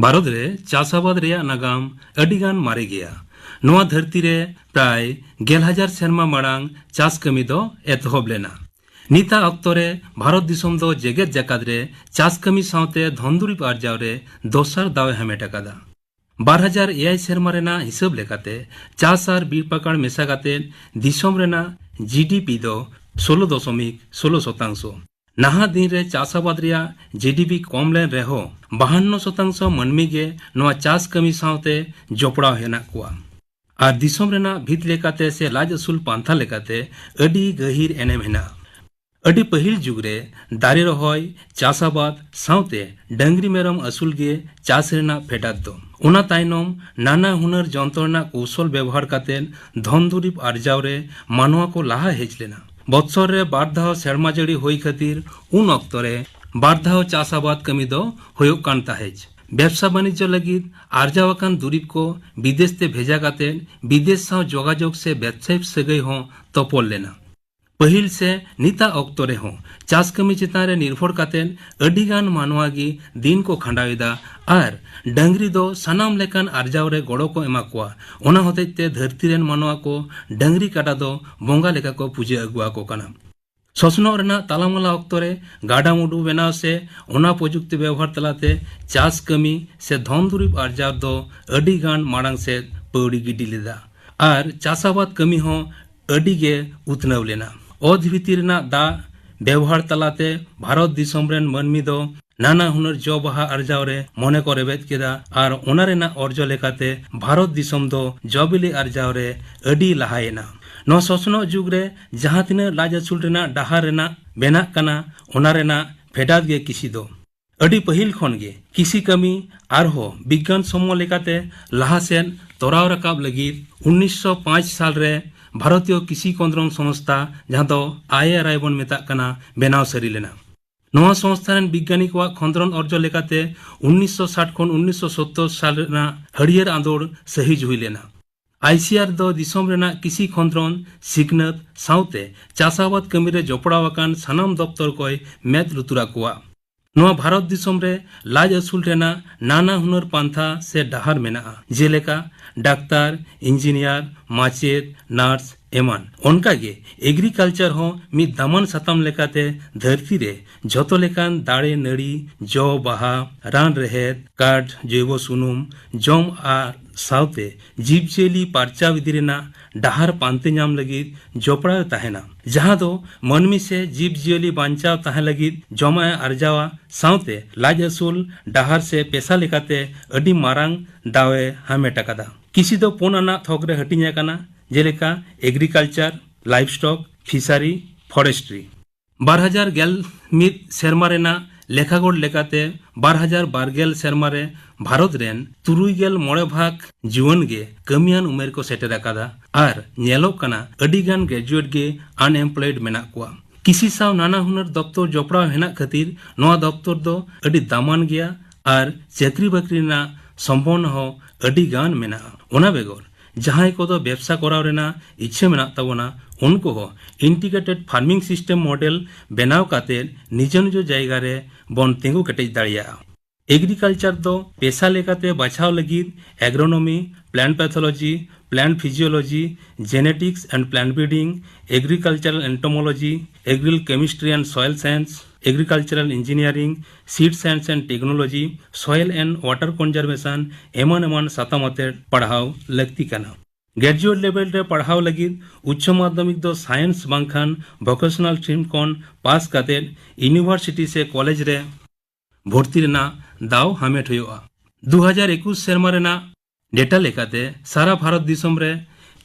ᱵᱷᱟᱨᱚᱛ ᱨᱮ ᱪᱟᱥ ᱟᱵᱟᱫ ᱨᱮᱭᱟᱜ ᱱᱟᱜᱟᱢ ᱟᱹᱰᱤ ᱜᱟᱱ ᱢᱟᱨᱮ ᱜᱮᱭᱟ᱾ ᱱᱚᱣᱟ ᱫᱷᱟᱹᱨᱛᱤ ᱨᱮ ᱯᱨᱟᱭ ᱜᱮᱞ ᱦᱟᱡᱟᱨ ᱥᱮᱨᱢᱟ ᱢᱟᱲᱟᱝ ᱪᱟᱥ ᱠᱟᱹᱢᱤ ᱫᱚ ᱮᱛᱚᱦᱚᱵ ᱞᱮᱱᱟ᱾ ᱱᱤᱛᱟᱜ ᱚᱠᱛᱚ ᱨᱮ ᱵᱷᱟᱨᱚᱛ ᱫᱤᱥᱚᱢ ᱫᱚ ᱡᱮᱜᱮᱛ ᱡᱟᱠᱟᱛ ᱨᱮ ᱪᱟᱥ ᱠᱟᱹᱢᱤ ᱥᱟᱶᱛᱮ ᱫᱷᱚᱱ ᱫᱩᱨᱤᱵᱽ ᱟᱨᱡᱟᱣ ᱨᱮ ᱫᱚᱥᱟᱨ ᱫᱟᱣ ᱮ ᱦᱟᱢᱮᱴ ᱟᱠᱟᱫᱟ᱾ ᱵᱟᱨ ᱦᱟᱡᱟᱨ ᱮᱭᱟᱭ ᱥᱮᱨᱢᱟ ᱨᱮᱱᱟᱜ ᱦᱤᱥᱟᱹᱵ ᱞᱮᱠᱟᱛᱮ ᱪᱟᱥ ᱟᱨ ᱵᱤᱨ ᱯᱟᱠᱟᱲ ᱢᱮᱥᱟ ᱠᱟᱛᱮ ᱫᱤᱥᱚᱢ ᱨᱮᱱᱟᱜ ᱡᱤ ᱰᱤ ᱯᱤ ᱫᱚ ᱥᱳᱞᱳ ᱫᱚᱥᱚᱢᱤᱠ ᱥᱳᱞᱳ ᱥᱚᱛᱟᱝᱥᱚ᱾ ᱱᱟᱦᱟᱜ ᱫᱤᱱ ᱨᱮ ᱪᱟᱥ ᱟᱵᱟᱫ ᱨᱮᱭᱟᱜ ᱡᱤ ᱰᱤ ᱯᱤ ᱠᱚᱢ ᱞᱮᱱ ᱨᱮᱦᱚᱸ, ᱵᱟᱦᱟᱱᱱᱚ ᱥᱚᱛᱟᱝᱥᱚ ᱢᱟᱹᱱᱢᱤ ᱜᱮ ᱱᱚᱣᱟ ᱪᱟᱥ ᱠᱟᱹᱢᱤ ᱥᱟᱶᱛᱮ ᱡᱚᱯᱲᱟᱣ ᱦᱮᱱᱟᱜ ᱠᱚᱣᱟ᱾ ᱟᱨ ᱫᱤᱥᱚᱢ ᱨᱮᱱᱟᱜ ᱵᱷᱤᱛ ᱞᱮᱠᱟᱛᱮ ᱥᱮ ᱞᱟᱡ ᱟᱹᱥᱩᱞ ᱯᱟᱱᱛᱷᱟ ᱞᱮᱠᱟᱛᱮ ᱟᱹᱰᱤ ᱜᱟᱹᱦᱤᱨ ᱮᱱᱮᱢ ᱦᱮᱱᱟᱜᱼᱟ᱾ ᱟᱹᱰᱤ ᱯᱟᱹᱦᱤᱞ ᱡᱩᱜᱽ ᱨᱮ ᱫᱟᱨᱮ ᱨᱚᱦᱚᱭ, ᱪᱟᱥ ᱟᱵᱟᱫ ᱥᱟᱶᱛᱮ ᱰᱟᱹᱝᱨᱤ ᱢᱮᱨᱚᱢ ᱟᱹᱥᱩᱞ ᱜᱮ ᱪᱟᱥ ᱨᱮᱱᱟᱜ ᱯᱷᱮᱰᱟᱛ ᱫᱚ᱾ ᱚᱱᱟ ᱛᱟᱭᱱᱚᱢ ᱱᱟᱱᱟ ᱦᱩᱱᱟᱹᱨ ᱡᱚᱱᱛᱨᱚ ᱨᱮᱱᱟᱜ ᱠᱚᱣᱥᱚᱞ ᱵᱮᱵᱚᱦᱟᱨ ᱠᱟᱛᱮ ᱫᱷᱚᱱ ᱫᱩᱨᱤᱵ ᱟᱨᱡᱟᱣ ᱨᱮ ᱢᱟᱱᱣᱟ ᱠᱚ ᱞᱟᱦᱟ ᱦᱮᱡ ᱞᱮᱱᱟ᱾ ᱵᱚᱛᱥᱚᱨ ᱨᱮ ᱵᱟᱨ ᱫᱷᱟᱣ ᱥᱮᱨᱢᱟ ᱡᱟᱹᱲᱤ ᱦᱩᱭ ᱠᱷᱟᱹᱛᱤᱨ ᱩᱱ ᱚᱠᱛᱚ ᱨᱮ ᱵᱟᱨ ᱫᱷᱟᱣ ᱪᱟᱥ ᱟᱵᱟᱫ ᱠᱟᱹᱢᱤ ᱫᱚ ᱦᱩᱭᱩᱜ ᱠᱟᱱ ᱛᱟᱦᱮᱸᱡ᱾ ᱵᱮᱵᱥᱟ ᱵᱟᱱᱤᱡᱽᱡᱚ ᱞᱟᱹᱜᱤᱫ ᱟᱨᱡᱟᱣ ᱟᱠᱟᱱ ᱫᱩᱨᱤᱵ ᱠᱚ ᱵᱤᱫᱮᱥ ᱛᱮ ᱵᱷᱮᱡᱟ ᱠᱟᱛᱮ ᱵᱤᱫᱮᱥ ᱥᱟᱶ ᱡᱳᱜᱟᱡᱳᱜᱽ ᱥᱮ ᱵᱮᱵᱥᱟᱭᱤᱠ ᱥᱟᱹᱜᱟᱹᱭ ᱦᱚᱸ ᱛᱚᱯᱚᱞ ᱞᱮᱱᱟ᱾ ᱯᱟᱹᱦᱤᱞ ᱥᱮ ᱱᱤᱛᱟᱜ ᱚᱠᱛᱚ ᱨᱮᱦᱚᱸ ᱪᱟᱥ ᱠᱟᱹᱢᱤ ᱪᱮᱛᱟᱱ ᱨᱮ ᱱᱤᱨᱵᱷᱚᱨ ᱠᱟᱛᱮ ᱟᱹᱰᱤ ᱜᱟᱱ ᱢᱟᱱᱣᱟ ᱜᱮ ᱫᱤᱱ ᱠᱚ ᱠᱷᱟᱸᱰᱟᱣ ᱮᱫᱟ ᱟᱨ ᱰᱟᱹᱝᱨᱤ ᱫᱚ ᱥᱟᱱᱟᱢ ᱞᱮᱠᱟᱱ ᱟᱨᱡᱟᱣ ᱨᱮ ᱜᱚᱲᱚ ᱠᱚ ᱮᱢᱟ ᱠᱚᱣᱟ᱾ ᱚᱱᱟ ᱦᱚᱛᱮᱡ ᱛᱮ ᱫᱷᱟᱹᱨᱛᱤ ᱨᱮᱱ ᱢᱟᱱᱣᱟ ᱠᱚ ᱰᱟᱹᱝᱨᱤ ᱠᱟᱰᱟ ᱫᱚ ᱵᱚᱸᱜᱟ ᱞᱮᱠᱟ ᱠᱚ ᱯᱩᱡᱟᱹ ᱟᱹᱜᱩ ᱟᱠᱚ ᱠᱟᱱᱟ᱾ ᱥᱚᱥᱱᱚᱜ ᱨᱮᱱᱟᱜ ᱛᱟᱞᱟᱢᱟᱞᱟ ᱚᱠᱛᱚ ᱨᱮ ᱜᱟᱰᱟ ᱢᱩᱰᱩ ᱵᱮᱱᱟᱣ ᱥᱮ ᱚᱱᱟ ᱯᱨᱚᱡᱩᱠᱛᱤ ᱵᱮᱵᱚᱦᱟᱨ ᱛᱟᱞᱟᱛᱮ ᱪᱟᱥ ᱠᱟᱹᱢᱤ ᱥᱮ ᱫᱷᱚᱱ ᱫᱩᱨᱤᱵ ᱟᱨᱡᱟᱣ ᱫᱚ ᱟᱹᱰᱤ ᱜᱟᱱ ᱢᱟᱲᱟᱝ ᱥᱮᱫ ᱯᱟᱹᱣᱲᱤ ᱜᱤᱰᱤ ᱞᱮᱫᱟ ᱟᱨ ᱪᱟᱥ ᱟᱵᱟᱫ ᱠᱟᱹᱢᱤ ᱦᱚᱸ ᱟᱹᱰᱤ ᱜᱮ ᱩᱛᱱᱟᱹᱣ ᱞᱮᱱᱟ᱾ ᱚᱛ ᱵᱷᱤᱛᱤᱨ ᱨᱮᱱᱟᱜ ᱫᱟᱜ ᱵᱮᱵᱚᱦᱟᱨ ᱛᱟᱞᱟᱛᱮ ᱵᱷᱟᱨᱚᱛ ᱫᱤᱥᱚᱢ ᱨᱮᱱ ᱢᱟᱹᱱᱢᱤ ᱫᱚ ᱱᱟᱱᱟ ᱦᱩᱱᱟᱹᱨ ᱡᱚ ᱵᱟᱦᱟ ᱟᱨᱡᱟᱣ ᱨᱮ ᱢᱚᱱᱮ ᱠᱚ ᱨᱮᱵᱮᱫ ᱠᱮᱫᱟ ᱟᱨ ᱚᱱᱟ ᱨᱮᱱᱟᱜ ᱚᱨᱡᱚ ᱞᱮᱠᱟᱛᱮ ᱵᱷᱟᱨᱚᱛ ᱫᱤᱥᱚᱢ ᱫᱚ ᱡᱚ ᱵᱤᱞᱤ ᱟᱨᱡᱟᱣ ᱨᱮ ᱟᱹᱰᱤ ᱞᱟᱦᱟᱭᱮᱱᱟ᱾ ᱱᱚᱣᱟ ᱥᱚᱥᱱᱚᱜ ᱡᱩᱜᱽ ᱨᱮ ᱡᱟᱦᱟᱸ ᱛᱤᱱᱟᱹᱜ ᱞᱟᱡ ᱟᱹᱥᱩᱞ ᱨᱮᱱᱟᱜ ᱰᱟᱦᱟᱨ ᱨᱮᱱᱟᱜ ᱵᱮᱱᱟᱜ ᱠᱟᱱᱟ, ᱚᱱᱟ ᱨᱮᱱᱟᱜ ᱯᱷᱮᱰᱟᱛ ᱜᱮ ᱠᱤᱥᱤ ᱫᱚ᱾ ᱟᱹᱰᱤ ᱯᱟᱹᱦᱤᱞ ᱠᱷᱚᱱ ᱜᱮ ᱠᱤᱥᱤ ᱠᱟᱹᱢᱤ ᱟᱨᱦᱚᱸ ᱵᱤᱜᱽᱜᱟᱱ ᱥᱚᱢᱢᱚ ᱞᱮᱠᱟᱛᱮ ᱞᱟᱦᱟ ᱥᱮᱫ ᱛᱚᱨᱟᱣ ᱨᱟᱠᱟᱵ ᱞᱟᱹᱜᱤᱫ ᱩᱱᱤᱥᱥᱚ ᱯᱟᱸᱪ ᱥᱟᱞ ᱨᱮ ᱵᱷᱟᱨᱚᱛᱤᱭᱚ ᱠᱤᱥᱤ ᱠᱚᱸᱫᱽᱨᱚᱝ ᱥᱚᱝᱥᱛᱷᱟ, ᱡᱟᱦᱟᱸ ᱫᱚ ᱟᱭ ᱟᱨ ᱟᱭ ᱵᱚᱱ ᱢᱮᱛᱟᱜ ᱠᱟᱱᱟ, ᱵᱮᱱᱟᱣ ᱥᱟᱹᱨᱤ ᱞᱮᱱᱟ᱾ ᱱᱚᱣᱟ ᱥᱚᱝᱥᱛᱷᱟ ᱨᱮᱱ ᱵᱤᱜᱽᱜᱟᱱᱤ ᱠᱚᱣᱟᱜ ᱠᱷᱚᱸᱫᱽᱨᱚᱱ ᱚᱨᱡᱚ ᱞᱮᱠᱟᱛᱮ ᱩᱱᱤᱥᱥᱚ ᱥᱟᱴ ᱠᱷᱚᱱ ᱩᱱᱤᱥᱥᱚ ᱥᱚᱛᱛᱚᱨ ᱥᱟᱞ ᱨᱮᱱᱟᱜ ᱦᱟᱹᱨᱭᱟᱹᱲ ᱟᱸᱫᱳᱲ ᱥᱟᱹᱦᱤᱡ ᱦᱩᱭ ᱞᱮᱱᱟ᱾ ᱟᱭ ᱥᱤ ᱟᱨ ᱫᱚ ᱫᱤᱥᱚᱢ ᱨᱮᱱᱟᱜ ᱠᱤᱥᱤ ᱠᱷᱚᱸᱫᱽᱨᱚᱱ, ᱥᱤᱠᱷᱱᱟᱹᱛ ᱥᱟᱶᱛᱮ ᱪᱟᱥ ᱟᱵᱟᱫ ᱠᱟᱹᱢᱤ ᱨᱮ ᱡᱚᱯᱲᱟᱣ ᱟᱠᱟᱱ ᱥᱟᱱᱟᱢ ᱫᱚᱯᱛᱚᱨ ᱠᱚᱭ ᱢᱮᱫ ᱞᱩᱛᱩᱨ ᱟᱠᱚᱣᱟ᱾ ᱱᱚᱣᱟ ᱵᱷᱟᱨᱚᱛ ᱫᱤᱥᱚᱢ ᱨᱮ ᱞᱟᱡ ᱟᱹᱥᱩᱞ ᱨᱮᱱᱟᱜ ᱱᱟᱱᱟ ᱦᱩᱱᱟᱹᱨ ᱯᱟᱱᱛᱷᱟ ᱥᱮ ᱰᱟᱦᱟᱨ ᱢᱮᱱᱟᱜᱼᱟ, ᱡᱮᱞᱮᱠᱟ ᱰᱟᱠᱛᱟᱨ, ᱤᱧᱡᱤᱱᱤᱭᱟᱨ, ᱢᱟᱪᱮᱫ, ᱱᱟᱨᱥ ᱮᱢᱟᱱ᱾ ᱚᱱᱠᱟᱜᱮ ᱮᱜᱽᱨᱤᱠᱟᱞᱪᱟᱨ ᱦᱚᱸ ᱢᱤᱫ ᱫᱟᱢᱟᱱ ᱥᱟᱛᱟᱢ ᱞᱮᱠᱟᱛᱮ ᱫᱷᱟᱹᱨᱛᱤ ᱨᱮ ᱡᱷᱚᱛᱚ ᱞᱮᱠᱟᱱ ᱫᱟᱲᱮ ᱱᱟᱹᱲᱤ, ᱡᱚ ᱵᱟᱦᱟ, ᱨᱟᱱ ᱨᱮᱦᱮᱫ, ᱠᱟᱴ, ᱡᱳᱭᱵᱚ ᱥᱩᱱᱩᱢ, ᱡᱚᱢ ᱟᱨ ᱥᱟᱶᱛᱮ ᱡᱤᱵᱽᱡᱤᱭᱟᱹᱞᱤ ᱯᱟᱨᱪᱟᱣ ᱤᱫᱤ ᱨᱮᱱᱟᱜ ᱰᱟᱦᱟᱨ ᱯᱟᱱᱛᱮ ᱧᱟᱢ ᱞᱟᱹᱜᱤᱫ ᱡᱚᱯᱲᱟᱣ ᱮ ᱛᱟᱦᱮᱱᱟ, ᱡᱟᱦᱟᱸ ᱫᱚ ᱢᱟᱹᱱᱢᱤ ᱥᱮ ᱡᱤᱵᱽᱡᱤᱭᱟᱹᱞᱤ ᱵᱟᱧᱪᱟᱣ ᱛᱟᱦᱮᱸ ᱞᱟᱹᱜᱤᱫ ᱡᱚᱢᱟᱜ ᱮ ᱟᱨᱡᱟᱣᱟ, ᱥᱟᱶᱛᱮ ᱞᱟᱡ ᱟᱹᱥᱩᱞ ᱰᱟᱦᱟᱨ ᱥᱮ ᱯᱮᱥᱟ ᱞᱮᱠᱟᱛᱮ ᱟᱹᱰᱤ ᱢᱟᱨᱟᱝ ᱫᱟᱣ ᱮ ᱦᱟᱢᱮᱴ ᱟᱠᱟᱫᱟ᱾ ᱠᱤᱥᱤ ᱫᱚ ᱯᱩᱱ ᱟᱱᱟᱜ ᱛᱷᱚᱠ ᱨᱮ ᱦᱟᱹᱴᱤᱧ ᱟᱠᱟᱱᱟ, ᱡᱮᱞᱮᱠᱟ ᱮᱜᱽᱨᱤᱠᱟᱞᱪᱟᱨ, ᱞᱟᱭᱤᱵᱷᱥᱴᱚᱠ, ᱯᱷᱤᱥᱟᱨᱤ, ᱯᱷᱚᱨᱮᱥᱴᱨᱤ᱾ ᱵᱟᱨ ᱦᱟᱡᱟᱨ ᱜᱮᱞ ᱢᱤᱫ ᱥᱮᱨᱢᱟ ᱨᱮᱱᱟᱜ ᱞᱮᱠᱷᱟᱜᱚᱲ ᱞᱮᱠᱟᱛᱮ, ᱵᱟᱨ ᱦᱟᱡᱟᱨ ᱵᱟᱨ ᱜᱮᱞ ᱥᱮᱨᱢᱟ ᱨᱮ ᱵᱷᱟᱨᱚᱛ ᱨᱮᱱ ᱛᱩᱨᱩᱭ ᱜᱮᱞ ᱢᱚᱬᱮ ᱵᱷᱟᱜᱽ ᱡᱩᱣᱟᱹᱱ ᱜᱮ ᱠᱟᱹᱢᱤᱭᱟᱱ ᱩᱢᱮᱨ ᱠᱚ ᱥᱮᱴᱮᱨ ᱟᱠᱟᱫᱟ᱾ ᱟᱨ ᱧᱮᱞᱚᱜ ᱠᱟᱱᱟ, ᱟᱹᱰᱤ ᱜᱟᱱ ᱜᱨᱮᱡᱩᱭᱮᱴ ᱜᱮ ᱟᱱᱮᱢᱯᱞᱚᱭᱮᱰ ᱢᱮᱱᱟᱜ ᱠᱚᱣᱟ᱾ ᱠᱤᱥᱤ ᱥᱟᱶ ᱱᱟᱱᱟ ᱦᱩᱱᱟᱹᱨ ᱫᱚᱯᱛᱚᱨ ᱡᱚᱯᱲᱟᱣ ᱦᱮᱱᱟᱜ ᱠᱷᱟᱹᱛᱤᱨ ᱱᱚᱣᱟ ᱫᱚᱯᱛᱚᱨ ᱫᱚ ᱟᱹᱰᱤ ᱫᱟᱢᱟᱱ ᱜᱮᱭᱟ ᱟᱨ ᱪᱟᱹᱠᱨᱤ ᱵᱟᱹᱠᱨᱤ ᱨᱮᱱᱟᱜ ᱥᱚᱢᱵᱷᱚᱵᱚᱱᱟ ᱦᱚᱸ ᱟᱹᱰᱤ ᱜᱟᱱ ᱢᱮᱱᱟᱜᱼᱟ᱾ ᱚᱱᱟ ᱵᱮᱜᱚᱨ, ᱡᱟᱦᱟᱸᱭ ᱠᱚᱫᱚ ᱵᱮᱵᱽᱥᱟ ᱠᱚᱨᱟᱣ ᱨᱮᱱᱟᱜ ᱤᱪᱪᱷᱟᱹ ᱢᱮᱱᱟᱜ ᱛᱟᱵᱚᱱᱟ, ᱩᱱᱠᱩ ᱦᱚᱸ ᱤᱱᱴᱤᱜᱨᱮᱴᱮᱰ ᱯᱷᱟᱨᱢᱤᱝ ᱥᱤᱥᱴᱮᱢ ᱢᱚᱰᱮᱞ ᱵᱮᱱᱟᱣ ᱠᱟᱛᱮ ᱱᱤᱡᱚ ᱱᱤᱡᱚ ᱡᱟᱭᱜᱟ ᱨᱮ ᱵᱚᱱ ᱛᱤᱸᱜᱩ ᱠᱮᱴᱮᱡ ᱫᱟᱲᱮᱭᱟᱜᱼᱟ᱾ ᱮᱜᱽᱨᱤᱠᱟᱞᱪᱟᱨ ᱫᱚ ᱯᱮᱥᱟ ᱞᱮᱠᱟᱛᱮ ᱵᱟᱪᱷᱟᱣ ᱞᱟᱹᱜᱤᱫ agronomy, plant pathology, plant physiology, genetics and plant breeding, agricultural entomology, agricultural chemistry and soil science, agricultural engineering, seed science and technology, soil and water conservation ᱮᱢᱟᱱ ᱮᱢᱟᱱ ᱥᱟᱛᱟᱢ ᱟᱛᱮ ᱯᱟᱲᱦᱟᱣ ᱞᱟᱹᱠᱛᱤ ᱠᱟᱱᱟ᱾ ᱜᱨᱮᱡᱩᱭᱮᱴ ᱞᱮᱵᱮᱞ ᱨᱮ ᱯᱟᱲᱦᱟᱣ ᱞᱟᱹᱜᱤᱫ ᱩᱪᱪᱚ ᱢᱟᱫᱽᱫᱷᱚᱢᱤᱠ ᱫᱚ ᱥᱟᱭᱮᱱᱥ ᱵᱟᱝᱠᱷᱟᱱ ᱵᱷᱚᱠᱮᱥᱚᱱᱟᱞ ᱥᱴᱨᱤᱢ ᱠᱷᱚᱱ ᱯᱟᱥ ᱠᱟᱛᱮ ᱤᱭᱩᱱᱤᱵᱷᱟᱨᱥᱤᱴᱤ ᱥᱮ ᱠᱚᱞᱮᱡᱽ ᱨᱮ ᱵᱷᱚᱨᱛᱤ ᱨᱮᱱᱟᱜ ᱫᱟᱣ ᱦᱟᱢᱮᱴ ᱦᱩᱭᱩᱜᱼᱟ᱾ ᱫᱩ ᱦᱟᱡᱟᱨ ᱮᱠᱩᱥ ᱥᱮᱨᱢᱟ ᱨᱮᱱᱟᱜ ᱰᱮᱴᱟ ᱞᱮᱠᱟᱛᱮ, ᱥᱟᱨᱟ ᱵᱷᱟᱨᱚᱛ ᱫᱤᱥᱚᱢ ᱨᱮ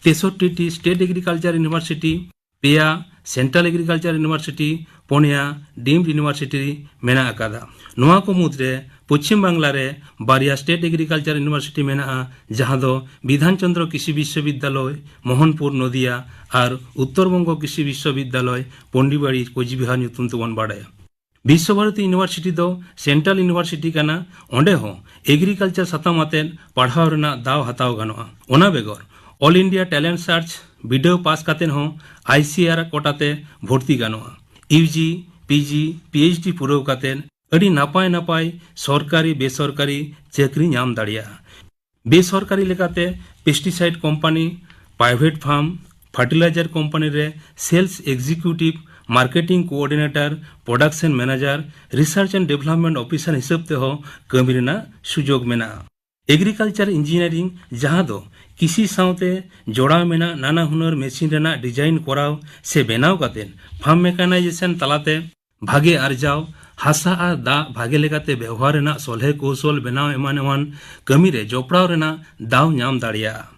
ᱛᱮᱥᱚᱴᱴᱤ ᱴᱤ ᱥᱴᱮᱴ ᱮᱜᱽᱨᱤᱠᱟᱞᱪᱟᱨ ᱤᱭᱩᱱᱤᱵᱷᱟᱨᱥᱤᱴᱤ, ᱯᱮᱭᱟ ᱥᱮᱱᱴᱨᱟᱞ ᱮᱜᱽᱨᱤᱠᱟᱞᱪᱟᱨ ᱤᱭᱩᱱᱤᱵᱷᱟᱨᱥᱤᱴᱤ, ᱯᱩᱱᱭᱟ ᱰᱤᱢᱰ ᱤᱭᱩᱱᱤᱵᱷᱟᱨᱥᱤᱴᱤ ᱢᱮᱱᱟᱜ ᱟᱠᱟᱫᱟ᱾ ᱱᱚᱣᱟ ᱠᱚ ᱢᱩᱫᱽᱨᱮ ᱯᱚᱪᱷᱤᱢ ᱵᱟᱝᱞᱟ ᱨᱮ ᱵᱟᱨᱭᱟ ᱥᱴᱮᱴ ᱮᱜᱽᱨᱤᱠᱟᱞᱪᱟᱨ ᱤᱭᱩᱱᱤᱵᱷᱟᱨᱥᱤᱴᱤ ᱢᱮᱱᱟᱜᱼᱟ, ᱡᱟᱦᱟᱸ ᱫᱚ ᱵᱤᱫᱷᱟᱱ ᱪᱚᱱᱫᱨᱚ ᱠᱨᱤᱥᱤ ᱵᱤᱥᱥᱚᱵᱤᱫᱽᱫᱟᱞᱚᱭ, ᱢᱳᱦᱚᱱᱯᱩᱨ, ᱱᱚᱫᱤᱭᱟ ᱟᱨ ᱩᱛᱛᱚᱨ ᱵᱚᱝᱜᱚ ᱠᱨᱤᱥᱤ ᱵᱤᱥᱥᱚᱵᱤᱫᱽᱫᱟᱞᱚᱭ, ᱯᱚᱱᱰᱤᱵᱟᱲᱤ, ᱠᱳᱪᱵᱤᱦᱟᱨ ᱧᱩᱛᱩᱢ ᱛᱮᱵᱚᱱ ᱵᱟᱲᱟᱭᱟ᱾ ᱵᱤᱥᱥᱚ ᱵᱷᱟᱨᱚᱛᱤ ᱤᱭᱩᱱᱤᱵᱷᱟᱨᱥᱤᱴᱤ ᱫᱚ ᱥᱮᱱᱴᱨᱟᱞ ᱤᱭᱩᱱᱤᱵᱷᱟᱨᱥᱤᱴᱤ ᱠᱟᱱᱟ᱾ ᱚᱸᱰᱮ ᱦᱚᱸ ᱮᱜᱽᱨᱤᱠᱟᱞᱪᱟᱨ ᱥᱟᱛᱟᱢ ᱟᱛᱮᱫ ᱯᱟᱲᱦᱟᱣ ᱨᱮᱱᱟᱜ ᱫᱟᱣ ᱦᱟᱛᱟᱣ ᱜᱟᱱᱚᱜᱼᱟ᱾ ᱚᱱᱟ ᱵᱮᱜᱚᱨ, ᱚᱞ ᱤᱱᱰᱤᱭᱟ ᱴᱮᱞᱮᱱᱴ ᱥᱟᱨᱪ ᱵᱤᱰᱟᱹᱣ ᱯᱟᱥ ᱠᱟᱛᱮᱫ ᱦᱚᱸ ᱟᱭ ᱥᱤ ᱟᱨ ᱠᱳᱴᱟ ᱛᱮ ᱵᱷᱚᱨᱛᱤ ᱜᱟᱱᱚᱜᱼᱟ᱾ U G, P G, P H D ᱯᱩᱨᱟᱹᱣ ᱠᱟᱛᱮᱫ ᱟᱹᱰᱤ ᱱᱟᱯᱟᱭ ᱱᱟᱯᱟᱭ ᱥᱚᱨᱠᱟᱨᱤ ᱵᱮᱥᱚᱨᱠᱟᱨᱤ ᱪᱟᱹᱠᱨᱤ ᱧᱟᱢ ᱫᱟᱲᱮᱭᱟᱜᱼᱟ᱾ ᱵᱮᱥᱚᱨᱠᱟᱨᱤ ᱞᱮᱠᱟᱛᱮ pesticide company, private farm, fertiliser company ᱨᱮ sales executive, marketing coordinator, production manager, research and development officer ᱦᱤᱥᱟᱹᱵ ᱛᱮᱦᱚᱸ ᱠᱟᱹᱢᱤ ᱨᱮᱱᱟᱜ ᱥᱩᱡᱳᱜᱽ ᱢᱮᱱᱟᱜᱼᱟ᱾ ᱮᱜᱽᱨᱤᱠᱟᱞᱪᱟᱨ ᱤᱧᱡᱤᱱᱤᱭᱟᱨᱤᱝ, ᱡᱟᱦᱟᱸ ᱫᱚ ᱠᱨᱤᱥᱤ ᱥᱟᱶᱛᱮ ᱡᱚᱲᱟᱣ ᱢᱮᱱᱟᱜ ᱱᱟᱱᱟ ᱦᱩᱱᱟᱹᱨ ᱢᱮᱥᱤᱱ ᱨᱮᱱᱟᱜ ᱰᱤᱡᱟᱭᱤᱱ ᱠᱚᱨᱟᱣ ᱥᱮ ᱵᱮᱱᱟᱣ ᱠᱟᱛᱮ ᱯᱷᱟᱨᱢ ᱢᱮᱠᱟᱱᱟᱭᱡᱮᱥᱚᱱ ᱛᱟᱞᱟᱛᱮ ᱵᱷᱟᱜᱮ ᱟᱨᱡᱟᱣ, ᱦᱟᱥᱟ ᱟᱨ ᱫᱟᱜ ᱵᱷᱟᱜᱮ ᱞᱮᱠᱟᱛᱮ ᱵᱮᱣᱦᱟᱨ ᱨᱮᱱᱟᱜ ᱥᱚᱞᱦᱮ ᱠᱚᱣᱥᱚᱞ ᱵᱮᱱᱟᱣ ᱮᱢᱟᱱ ᱮᱢᱟᱱ ᱠᱟᱹᱢᱤ ᱨᱮ ᱡᱚᱯᱲᱟᱣ ᱨᱮᱱᱟᱜ ᱫᱟᱣ ᱧᱟᱢ ᱫᱟᱲᱮᱭᱟᱜᱼᱟ᱾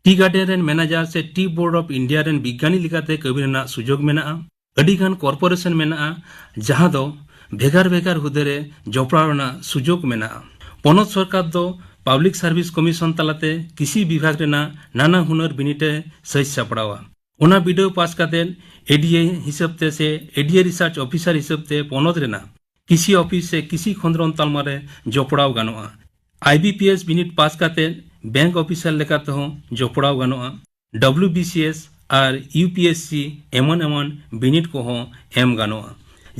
ᱴᱤ ᱜᱟᱨᱰᱮᱱ ᱨᱮᱱ ᱢᱮᱱᱮᱡᱟᱨ ᱥᱮ ᱴᱤ ᱵᱳᱨᱰ ᱚᱯᱷ ᱤᱱᱰᱤᱭᱟ ᱨᱮᱱ ᱵᱤᱜᱽᱜᱟᱱᱤ ᱞᱮᱠᱟᱛᱮ ᱠᱟᱹᱢᱤ ᱨᱮᱱᱟᱜ ᱥᱩᱡᱳᱜᱽ ᱢᱮᱱᱟᱜᱼᱟ᱾ ᱟᱹᱰᱤᱜᱟᱱ ᱠᱚᱨᱯᱳᱨᱮᱥᱚᱱ ᱢᱮᱱᱟᱜᱼᱟ, ᱡᱟᱦᱟᱸ ᱫᱚ ᱵᱷᱮᱜᱟᱨ ᱵᱷᱮᱜᱟᱨ ᱦᱩᱫᱟᱹ ᱨᱮ ᱡᱚᱯᱲᱟᱣ ᱨᱮᱱᱟᱜ ᱥᱩᱡᱳᱜᱽ ᱢᱮᱱᱟᱜᱼᱟ᱾ ᱯᱚᱱᱚᱛ ᱥᱚᱨᱠᱟᱨ ᱫᱚ ᱯᱟᱵᱽᱞᱤᱠ ᱥᱟᱨᱵᱷᱤᱥ ᱠᱚᱢᱤᱥᱚᱱ ᱛᱟᱞᱟᱛᱮ ᱠᱨᱤᱥᱤ ᱵᱤᱵᱷᱟᱜᱽ ᱨᱮᱱᱟᱜ ᱱᱟᱱᱟ ᱦᱩᱱᱟᱹᱨ ᱵᱤᱱᱤᱰ ᱮ ᱥᱟᱹᱡ ᱥᱟᱯᱲᱟᱣᱟ᱾ ᱚᱱᱟ ᱵᱤᱰᱟᱹᱣ ᱯᱟᱥ ᱠᱟᱛᱮ ᱮᱰᱤᱮ ᱦᱤᱥᱟᱹᱵ ᱛᱮ ᱥᱮ ᱮᱰᱤᱮ ᱨᱤᱥᱟᱨᱪ ᱚᱯᱷᱤᱥᱟᱨ ᱦᱤᱥᱟᱹᱵ ᱛᱮ ᱯᱚᱱᱚᱛ ᱨᱮᱱᱟᱜ ᱠᱨᱤᱥᱤ ᱚᱯᱷᱤᱥ ᱥᱮ ᱠᱨᱤᱥᱤ ᱠᱷᱚᱸᱫᱽᱨᱚᱸᱫᱽ ᱛᱟᱞᱢᱟ ᱨᱮ ᱡᱚᱯᱲᱟᱣ ᱜᱟᱱᱚᱜᱼᱟ᱾ ᱟᱭᱵᱤᱯᱤᱮᱥ ᱵᱤᱱᱤᱰ ᱯᱟᱥ ᱠᱟᱛᱮ ᱵᱮᱝᱠ ᱚᱯᱷᱤᱥᱟᱨ ᱞᱮᱠᱟ ᱛᱮᱦᱚᱸ ᱡᱚᱯᱲᱟᱣ ᱜᱟᱱᱚᱜᱼᱟ᱾ ᱰᱟᱵᱞᱤᱭᱩᱵᱤᱥᱤᱮᱥ ᱟᱨ ᱤᱭᱩᱯᱤᱮᱥᱥᱤ ᱮᱢᱟᱱ ᱮᱢᱟᱱ ᱵᱤᱱᱤᱰ ᱠᱚᱦᱚᱸ ᱮᱢ ᱜᱟᱱᱚᱜᱼᱟ᱾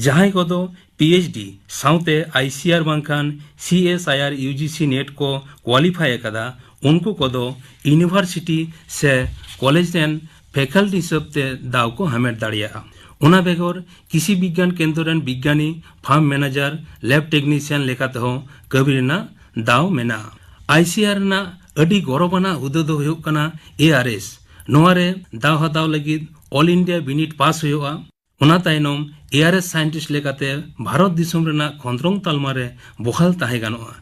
ᱡᱟᱦᱟᱸᱭ ᱠᱚᱫᱚ ᱯᱤᱮᱭᱤᱪᱰᱤ ᱥᱟᱶᱛᱮ ᱟᱭᱥᱤᱟᱨ ᱵᱟᱝᱠᱷᱟᱱ ᱥᱤᱮᱥᱟᱭᱟᱨ ᱤᱭᱩᱡᱤᱥᱤ ᱱᱮᱴ ᱠᱚ ᱠᱳᱣᱟᱞᱤᱯᱷᱟᱭ ᱟᱠᱟᱫᱟ, ᱩᱱᱠᱩ ᱠᱚᱫᱚ ᱤᱭᱩᱱᱤᱵᱷᱟᱨᱥᱤᱴᱤ ᱥᱮ ᱠᱚᱞᱮᱡᱽ ᱨᱮᱱ ᱯᱷᱮᱠᱟᱞᱴᱤ ᱦᱤᱥᱟᱹᱵ ᱛᱮ ᱫᱟᱣ ᱠᱚ ᱦᱟᱢᱮᱴ ᱫᱟᱲᱮᱭᱟᱜᱼᱟ᱾ ᱚᱱᱟ ᱵᱮᱜᱚᱨ ᱠᱨᱤᱥᱤ ᱵᱤᱜᱽᱜᱟᱱ ᱠᱮᱱᱫᱨᱚ ᱨᱮᱱ ᱵᱤᱜᱽᱜᱟᱱᱤ, ᱯᱷᱟᱨᱢ ᱢᱮᱱᱮᱡᱟᱨ, ᱞᱮᱵ ᱴᱮᱠᱱᱤᱥᱤᱭᱟᱱ ᱞᱮᱠᱟ ᱛᱮᱦᱚᱸ ᱠᱟᱹᱢᱤ ᱨᱮᱱᱟᱜ ᱫᱟᱣ ᱢᱮᱱᱟᱜᱼᱟ᱾ ᱟᱭᱥᱤᱟᱨ ᱨᱮᱱᱟᱜ ᱟᱹᱰᱤ ᱜᱚᱨᱚᱵᱟᱱᱟᱜ ᱦᱩᱫᱟᱹ ᱫᱚ ᱦᱩᱭᱩᱜ ᱠᱟᱱᱟ ᱮᱟᱨᱮᱥ᱾ ᱱᱚᱣᱟ ᱨᱮ ᱫᱟᱣ ᱦᱟᱛᱟᱣ ᱞᱟᱹᱜᱤᱫ ᱚᱞ ᱤᱱᱰᱤᱭᱟ ᱵᱤᱱᱤᱰ ᱯᱟᱥ ᱦᱩᱭᱩᱜᱼᱟ᱾ ᱚᱱᱟ ᱛᱟᱭᱱᱚᱢ ᱮᱟᱨᱮᱥ ᱥᱟᱭᱮᱱᱴᱤᱥᱴ ᱞᱮᱠᱟᱛᱮ ᱵᱷᱟᱨᱚᱛ ᱫᱤᱥᱚᱢ ᱨᱮᱱᱟᱜ ᱠᱷᱚᱸᱫᱽᱨᱚᱝ ᱛᱟᱞᱢᱟ ᱨᱮ ᱵᱚᱦᱟᱞ ᱛᱟᱦᱮᱸ ᱜᱟᱱᱚᱜᱼᱟ᱾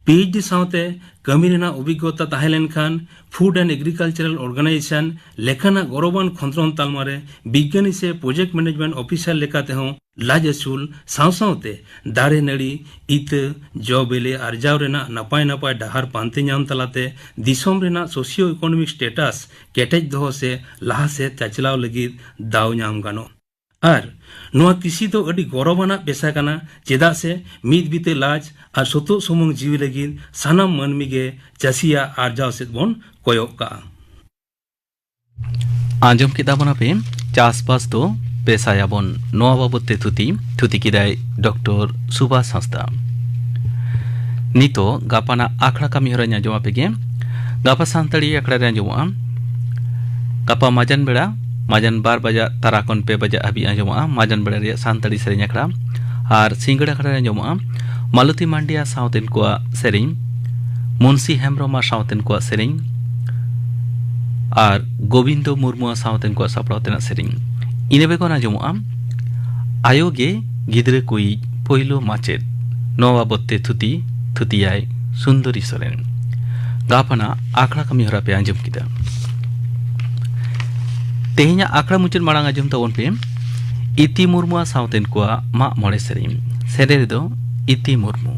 ᱯᱤᱮᱭᱤᱪᱰᱤ ᱥᱟᱶᱛᱮ ᱠᱟᱹᱢᱤ ᱨᱮᱱᱟᱜ ᱚᱵᱷᱤᱜᱽᱜᱚᱛᱟ ᱛᱟᱦᱮᱸ ᱞᱮᱱᱠᱷᱟᱱ ᱯᱷᱩᱰ ᱮᱱᱰ ᱮᱜᱽᱨᱤᱠᱟᱞᱪᱟᱨᱟᱞ ᱚᱨᱜᱟᱱᱟᱭᱡᱮᱥᱚᱱ ᱞᱮᱠᱟᱱᱟᱜ ᱜᱚᱨᱚᱵᱟᱱ ᱠᱷᱚᱸᱫᱽᱨᱚᱸᱫᱽ ᱛᱟᱞᱢᱟ ᱨᱮ ᱵᱤᱜᱽᱜᱟᱱᱤ ᱥᱮ ᱯᱨᱚᱡᱮᱠᱴ ᱢᱮᱱᱮᱡᱢᱮᱱᱴ ᱚᱯᱷᱤᱥᱟᱨ ᱞᱮᱠᱟ ᱛᱮᱦᱚᱸ ᱞᱟᱡ ᱟᱹᱥᱩᱞ ᱥᱟᱶ ᱥᱟᱶᱛᱮ ᱫᱟᱨᱮ ᱱᱟᱹᱲᱤ, ᱤᱛᱟᱹ, ᱡᱚ ᱵᱤᱞᱤ ᱟᱨᱡᱟᱣ ᱨᱮᱱᱟᱜ ᱱᱟᱯᱟᱭ ᱱᱟᱯᱟᱭ ᱰᱟᱦᱟᱨ ᱯᱟᱱᱛᱮ ᱧᱟᱢ ᱛᱟᱞᱟᱛᱮ ᱫᱤᱥᱚᱢ ᱨᱮᱱᱟᱜ ᱥᱳᱥᱤᱭᱳ ᱤᱠᱳᱱᱚᱢᱤᱠ ᱥᱴᱮᱴᱟᱥ ᱠᱮᱴᱮᱡ ᱫᱚᱦᱚ ᱥᱮ ᱞᱟᱦᱟ ᱥᱮᱫ ᱪᱟᱪᱞᱟᱣ ᱞᱟᱹᱜᱤᱫ ᱫᱟᱣ ᱧᱟᱢ ᱜᱟᱱᱚᱜ᱾ ᱟᱨ ᱱᱚᱣᱟ ᱠᱨᱤᱥᱤ ᱫᱚ ᱟᱹᱰᱤ ᱜᱚᱨᱚᱵᱟᱱᱟᱜ ᱯᱮᱥᱟ ᱠᱟᱱᱟ, ᱪᱮᱫᱟᱜ ᱥᱮ ᱢᱤᱫ ᱵᱤᱛᱟᱹ ᱞᱟᱡ ᱟᱨ ᱥᱩᱛᱩᱜ ᱥᱩᱢᱩᱝ ᱡᱤᱣᱤ ᱞᱟᱹᱜᱤᱫ ᱥᱟᱱᱟᱢ ᱢᱟᱹᱱᱢᱤ ᱜᱮ ᱪᱟᱹᱥᱤᱭᱟᱜ ᱟᱨᱡᱟᱣ ᱥᱮᱫ ᱵᱚᱱ ᱠᱚᱭᱚᱜ ᱠᱟᱜᱼᱟ᱾ ᱟᱸᱡᱚᱢ ᱠᱮᱫᱟ ᱵᱚᱱ ᱟᱯᱮ ᱪᱟᱥᱵᱟᱥ ᱫᱚ ᱯᱮᱥᱟᱭᱟᱵᱚᱱ, ᱱᱚᱣᱟ ᱵᱟᱵᱚᱛ ᱛᱮ ᱛᱷᱩᱛᱤ, ᱛᱷᱩᱛᱤ ᱠᱮᱫᱟᱭ ᱰᱚᱠᱴᱚᱨ ᱥᱩᱵᱷᱟᱥ ᱦᱟᱸᱥᱫᱟ᱾ ᱱᱤᱛᱚᱜ ᱜᱟᱯᱟᱱᱟᱜ ᱟᱠᱷᱲᱟ ᱠᱟᱹᱢᱤ ᱦᱚᱨᱟᱧ ᱟᱸᱡᱚᱢ ᱟᱯᱮ ᱜᱮ᱾ ᱜᱟᱯᱟ ᱥᱟᱱᱛᱟᱲᱤ ᱟᱠᱷᱲᱟ ᱨᱮ ᱟᱸᱡᱚᱢᱚᱜᱼᱟ᱾ ᱜᱟᱯᱟ ᱢᱟᱡᱟᱱ ᱵᱮᱲᱟ, ᱢᱟᱡᱟᱱ ᱵᱟᱨ ᱵᱟᱡᱟᱜ ᱛᱟᱨᱟ ᱠᱷᱚᱱ ᱯᱮ ᱵᱟᱡᱟᱜ ᱦᱟᱹᱵᱤᱡ ᱟᱸᱡᱚᱢᱚᱜᱼᱟ ᱢᱟᱡᱟᱱ ᱵᱮᱲᱟ ᱨᱮᱭᱟᱜ ᱥᱟᱱᱛᱟᱲᱤ ᱥᱮᱨᱮᱧ ᱟᱠᱷᱲᱟ᱾ ᱟᱨ ᱥᱤᱸᱜᱟᱹᱲ ᱟᱠᱷᱲᱟ ᱨᱮ ᱟᱸᱡᱚᱢᱚᱜᱼᱟ ᱢᱟᱞᱚᱛᱤ ᱢᱟᱱᱰᱤᱭᱟ ᱥᱟᱶᱛᱮᱱ ᱠᱚᱣᱟᱜ ᱥᱮᱨᱮᱧ, ᱢᱩᱱᱥᱤ ᱦᱮᱢᱵᱨᱚᱢᱟ ᱥᱟᱶᱛᱮᱱ ᱠᱚᱣᱟᱜ ᱥᱮᱨᱮᱧ, ᱟᱨ ᱜᱳᱵᱤᱱᱫᱚ ᱢᱩᱨᱢᱩᱣᱟᱜ ᱥᱟᱶᱛᱮᱱ ᱠᱚᱣᱟᱜ ᱥᱟᱯᱲᱟᱣ ᱛᱮᱱᱟᱜ ᱥᱮᱨᱮᱧ᱾ ᱤᱱᱟᱹ ᱵᱮᱜᱚᱨ ᱟᱸᱡᱚᱢᱚᱜᱼᱟ ᱟᱭᱳ ᱜᱮ ᱜᱤᱫᱽᱨᱟᱹ ᱠᱚᱭᱤᱡ ᱯᱳᱭᱞᱳ ᱢᱟᱪᱮᱫ᱾ ᱱᱚᱣᱟ ᱵᱟᱵᱚᱛ ᱛᱮ ᱛᱷᱩᱛᱤ, ᱛᱷᱩᱛᱤᱭᱟᱭ ᱥᱩᱱᱫᱚᱨᱤ ᱥᱚᱨᱮᱱ᱾ ᱜᱟᱯᱟᱱᱟᱜ ᱟᱠᱷᱲᱟ ᱠᱟᱹᱢᱤ ᱦᱚᱨᱟ ᱯᱮ ᱟᱸᱡᱚᱢ ᱠᱮᱫᱟ᱾ ᱛᱮᱦᱮᱧᱟᱜ ᱟᱠᱷᱲᱟ ᱢᱩᱪᱟᱹᱫ ᱢᱟᱲᱟᱝ ᱟᱸᱡᱚᱢ ᱛᱟᱵᱚᱱ ᱯᱮ ᱤᱛᱤ ᱢᱩᱨᱢᱩᱣᱟᱜ ᱥᱟᱶᱛᱮᱱ ᱠᱚᱣᱟᱜ ᱢᱟᱜ ᱢᱚᱬᱮ ᱥᱮᱨᱮᱧ᱾ ᱥᱮᱨᱮᱧ ᱨᱮᱫᱚ ᱤᱛᱤ ᱢᱩᱨᱢᱩ᱾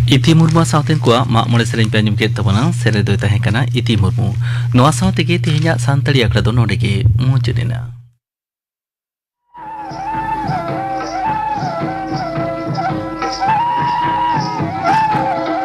ᱤᱛᱤ ᱢᱩᱨᱢᱩ ᱥᱟᱶᱛᱮᱱ ᱠᱚᱣᱟᱜ ᱢᱟᱜ ᱢᱚᱬᱮ ᱥᱮᱨᱮᱧ ᱯᱮ ᱟᱸᱡᱚᱢ ᱠᱮᱫ ᱛᱟᱵᱚᱱᱟ᱾ ᱥᱮᱨᱮᱧ ᱫᱚᱭ ᱛᱟᱦᱮᱸ ᱠᱟᱱᱟ ᱤᱛᱤ ᱢᱩᱨᱢᱩ᱾ ᱱᱚᱣᱟ ᱥᱟᱶ ᱛᱮᱜᱮ ᱛᱮᱦᱮᱧᱟᱜ ᱥᱟᱱᱛᱟᱲᱤ ᱟᱠᱷᱲᱟ ᱫᱚ ᱱᱚᱰᱮ ᱜᱮ ᱢᱩᱪᱟᱹᱫ ᱮᱱᱟ᱾